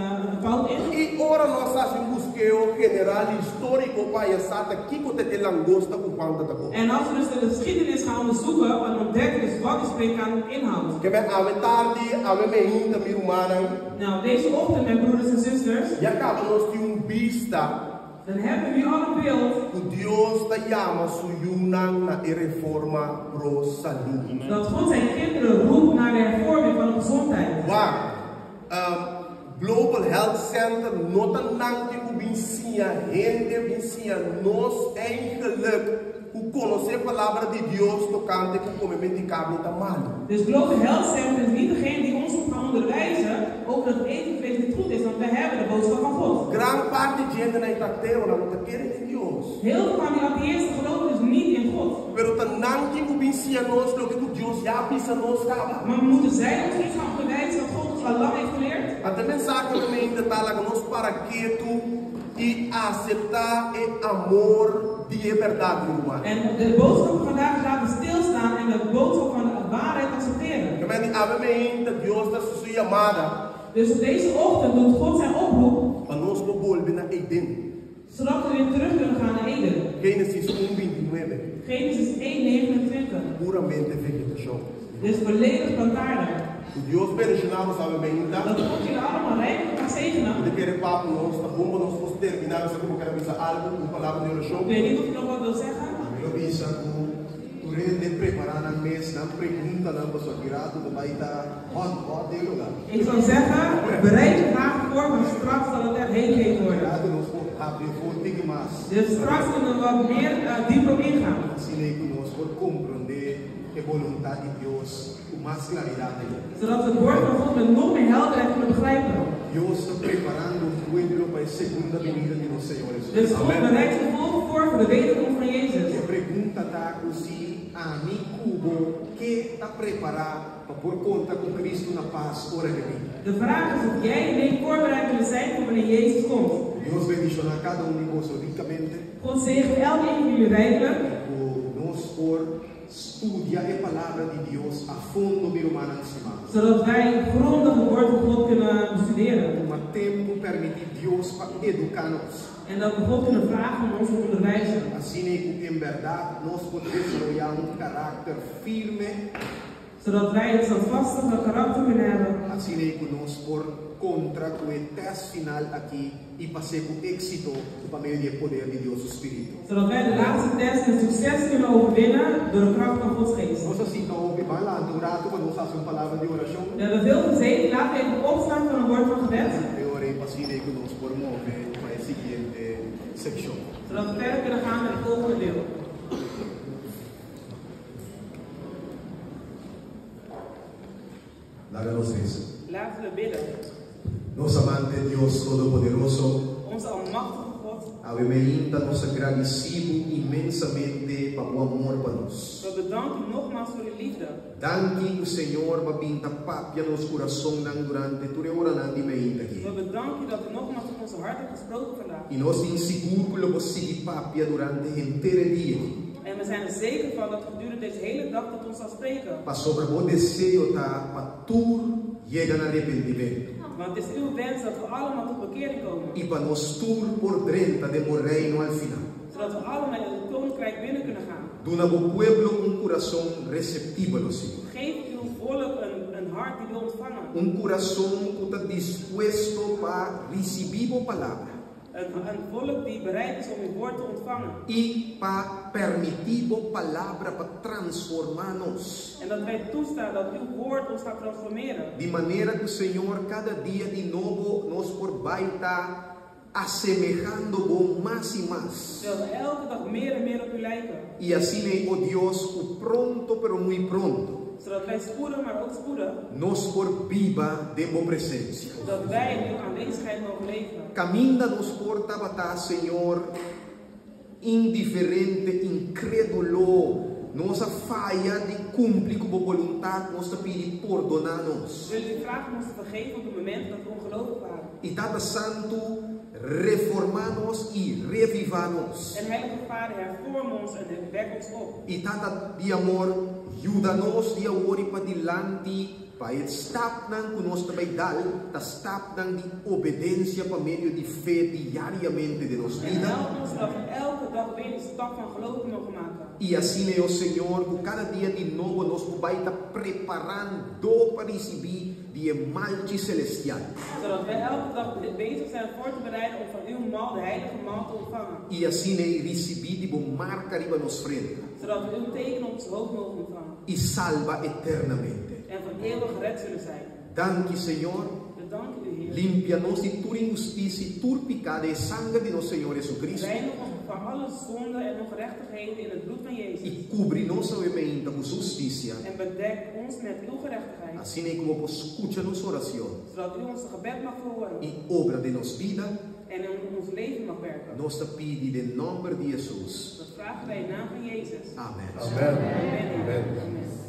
S2: fout in.
S6: I ora nos hasi un buskeo general históriko pa haña sa ta kiko ta e langosta ku Juan ta ta kome.
S2: En als we dus de geschiedenis gaan onderzoeken en ontdekken dus wat die spreekhaan inhoudt.
S6: Ke men awe tardi, awe meinta, mi rumannan.
S2: Nou, deze ochtend, mijn broeders en zusters.
S6: Ya kaba nos tin un bista.
S2: Dan hebben we nu al een beeld.
S6: Ku Dios ta yama su yunan na e reforma pro salú.
S2: Dat God zijn kinderen roept naar de hervorming van de gezondheid.
S6: Wak, Global Health Center no ta nan tin ku bin siña hende, bin siña nos eigenlijk ku konosé palabra di Dios tokante ku komementu di karni ta malu.
S2: Dus Global Health Center is niet degene die ons moet gaan onderwijzen over dat eten vlees niet goed is, want wij hebben de boodschap van God.
S6: Gran parti di hendenan ta ateo, nan no ta kere den Dios.
S2: Heel veel van die atheïsten geloven dus niet in God.
S6: Pero ta nan tin ku bin siña nos loke ku Dios ya a bisa nos kaba.
S2: Maar moeten zij ons niet gaan onderwijzen wat God ons al lang heeft geleerd?
S6: Anto e mensahe ta meinta ta laga nos para ketu i aseptá e amor di e bèrdat, mi ruman.
S2: En de boodschap van vandaag is laten we stilstaan en de boodschap van de waarheid accepteren.
S6: Ke men di awe meinta Dios ta hasi su yamada.
S2: Dus op deze ochtend doet God zijn oproep.
S6: Pa nos por bolbe na Eden.
S2: Zodat we weer terug kunnen gaan naar Eden.
S6: Génesis un binti nuebe.
S2: Genesis 1, 29.
S6: Puramente vegetashon.
S2: Dus volledig plantaardig.
S6: Ku Dios bendishoná bo sabe meinta.
S2: Dat God jullie allemaal rijkelijk mag zegenen.
S6: Mi ta kere pa ku nos ta bon pa nos por terminá. Mi sa ku bo kere bisa algu, un palabra di orashon.
S2: Ik weet niet of je nog wat wil zeggen.
S1: Ami lo bisa ku tur hende prepará nan mes, nan preguntanan pasobra ki ratu ta bai ta hòt hòt den e lugá.
S2: Ik zou zeggen, bereid je vragen voor, want straks zal het echt heel heet
S1: Ki
S2: worden.
S1: ratu nos por habri for tiki mas.
S2: Dus straks kunnen we wat meer dieper op ingaan.
S1: Asina ei ku nos por komprondé e boluntat di Dios ku mas klaridat ainda.
S2: Zodat we het woord van God met nog meer helderheid kunnen begrijpen.
S1: Dios ta preparando un pueblo pa e segunda binida di nos Señor
S2: Dus
S1: Jesucristo.
S2: God bereidt zijn volk voor voor de wederkomst van Jezus.
S1: E pregunta ta ku si ami ku bo ke ta prepará pa por konta ku Cristo na pas ora e bini.
S2: De vraag is of jij en ik voorbereid willen zijn voor wanneer Jezus komt.
S1: Dios bendishoná kada un di boso rikamente.
S2: God zegent elk een van jullie rijkelijk.
S1: Ku nos por studia e Palabra di Dios a fondo, mi rumannan stimá.
S2: Zodat wij grondig het woord van God kunnen bestuderen.
S1: Tuma tempu permití Dios pa eduká nos.
S2: En dat we God kunnen vragen om ons te onderwijzen.
S1: Asina ku en bèrdat nos por desaroyá un karakter firme.
S2: Zodat wij het standvastige karakter kunnen hebben.
S1: Asina ku nos por kontra ku e tèst final akí i pas'é ku éksito pa medio di e poder di Dios su spiritu.
S2: Zodat wij de laatste test met succes kunnen overwinnen door de kracht van Gods geest.
S1: Nos a sinta hopi, ban lanta un ratu pa nos hasi un palabra di orashon.
S2: We hebben veel gezeten, laten we even opstaan voor een woord van gebed.
S1: E ora ei pa asina ku nos por move pa e siguiente sekshon.
S2: Zodat we verder kunnen gaan met het volgende deel.
S1: Laga nos resa.
S2: Laten we bidden.
S1: Nos amante Dios Todopoderoso.
S2: Onze almachtige God.
S1: Awe meinta nos a gradisí bo inmensamente pa bo amor pa nos.
S2: We bedanken u nogmaals voor uw liefde.
S1: Danki ku Señor bo a bin ta papia nos kurasonnan durante tur e oranan di meinta aki.
S2: We bedanken u dat u nogmaals tot onze hart hebt gesproken vandaag.
S1: I nos tin sigur ku lo bo sigui papia durante henter e dia aki.
S2: En we zijn er zeker van dat u gedurende deze hele dag tot ons zal spreken.
S1: Pasobra bo deseo ta pa tur yega na arepentimentu.
S2: Want het is uw wens dat we allemaal tot bekering komen.
S1: I pa nos tur por drenta den bo reino al final.
S2: Zodat we allemaal in uw koninkrijk binnen kunnen gaan.
S1: Duna bo pueblo un kurason reseptibel, o Señor.
S2: Geef uw volk een een hart die wil ontvangen.
S1: Un kurason ku ta dispuesto pa risibí bo palabra.
S2: Een volk die bereid is om uw woord te ontvangen.
S1: I pa permití bo palabra pa transformá nos.
S2: En dat wij toestaan dat uw woord ons gaat transformeren.
S1: Di manera ku Señor kada dia di nobo nos por bai ta asemehando bo mas i mas.
S2: Zodat we elke dag meer en meer op u lijken.
S1: I asina ei, o Dios, ku pronto pero muy pronto.
S2: Zodat wij spoedig, maar ook spoedig.
S1: Nos por biba den bo presencia.
S2: Dat wij in uw aanwezigheid mogen leven.
S1: Caminda nos por tabata, Señor, indiferente, incrédulo, nos a faya di cumpli cu bo boluntad, nos ta pidi pordona nos.
S2: We willen u vragen om ons te vergeven op het moment dat we ongelovig waren.
S1: Y Tata Santu, reforma nos y reviva nos.
S2: En Heilige Vader, hervorm ons en wek ons op.
S1: Y Tata di amor, yuda nos di awor y padilanti pa e stapnan ku nos ta bai dal ta stapnan di obedensia pa medio di fe diariamente den nos
S2: En
S1: bida.
S2: help ons dat we elke dag weer die stap van geloof mogen maken.
S1: I asina e, o Señor, ku kada dia di nobo nos por bai ta preparando pa risibí di e malchi selestial.
S2: Zodat wij elke dag bezig zijn voor te bereiden om van uw mal, de heilige mal, te ontvangen.
S1: I asina ei risibí di bo marka riba nos frenta.
S2: Zodat we uw teken op ons hoofd mogen ontvangen.
S1: I salba eternamente.
S2: En voor eeuwig gered zullen zijn.
S1: Danki, Señor.
S2: We danken u, Heer.
S1: Limpia nos di tur inhustisia i tur piká den sanger di nos Señor Jesucristo.
S2: Reinig ons van alle zonde en ongerechtigheden in het bloed van Jezus.
S1: I kubri nos awe mainta ku Su hustisia.
S2: En bedek ons met uw gerechtigheid.
S1: Asina ei ku Bo por skucha nos orashon.
S2: Zodat u onze gebed mag verhoren.
S1: I obra den nos bida.
S2: En in ons leven mag werken.
S1: Nos ta pidi den nòmber di Hesus.
S2: Dat vragen wij in naam van Jezus.
S1: Amen.
S6: Amen.
S2: Amen.
S6: Amen.
S2: Amen.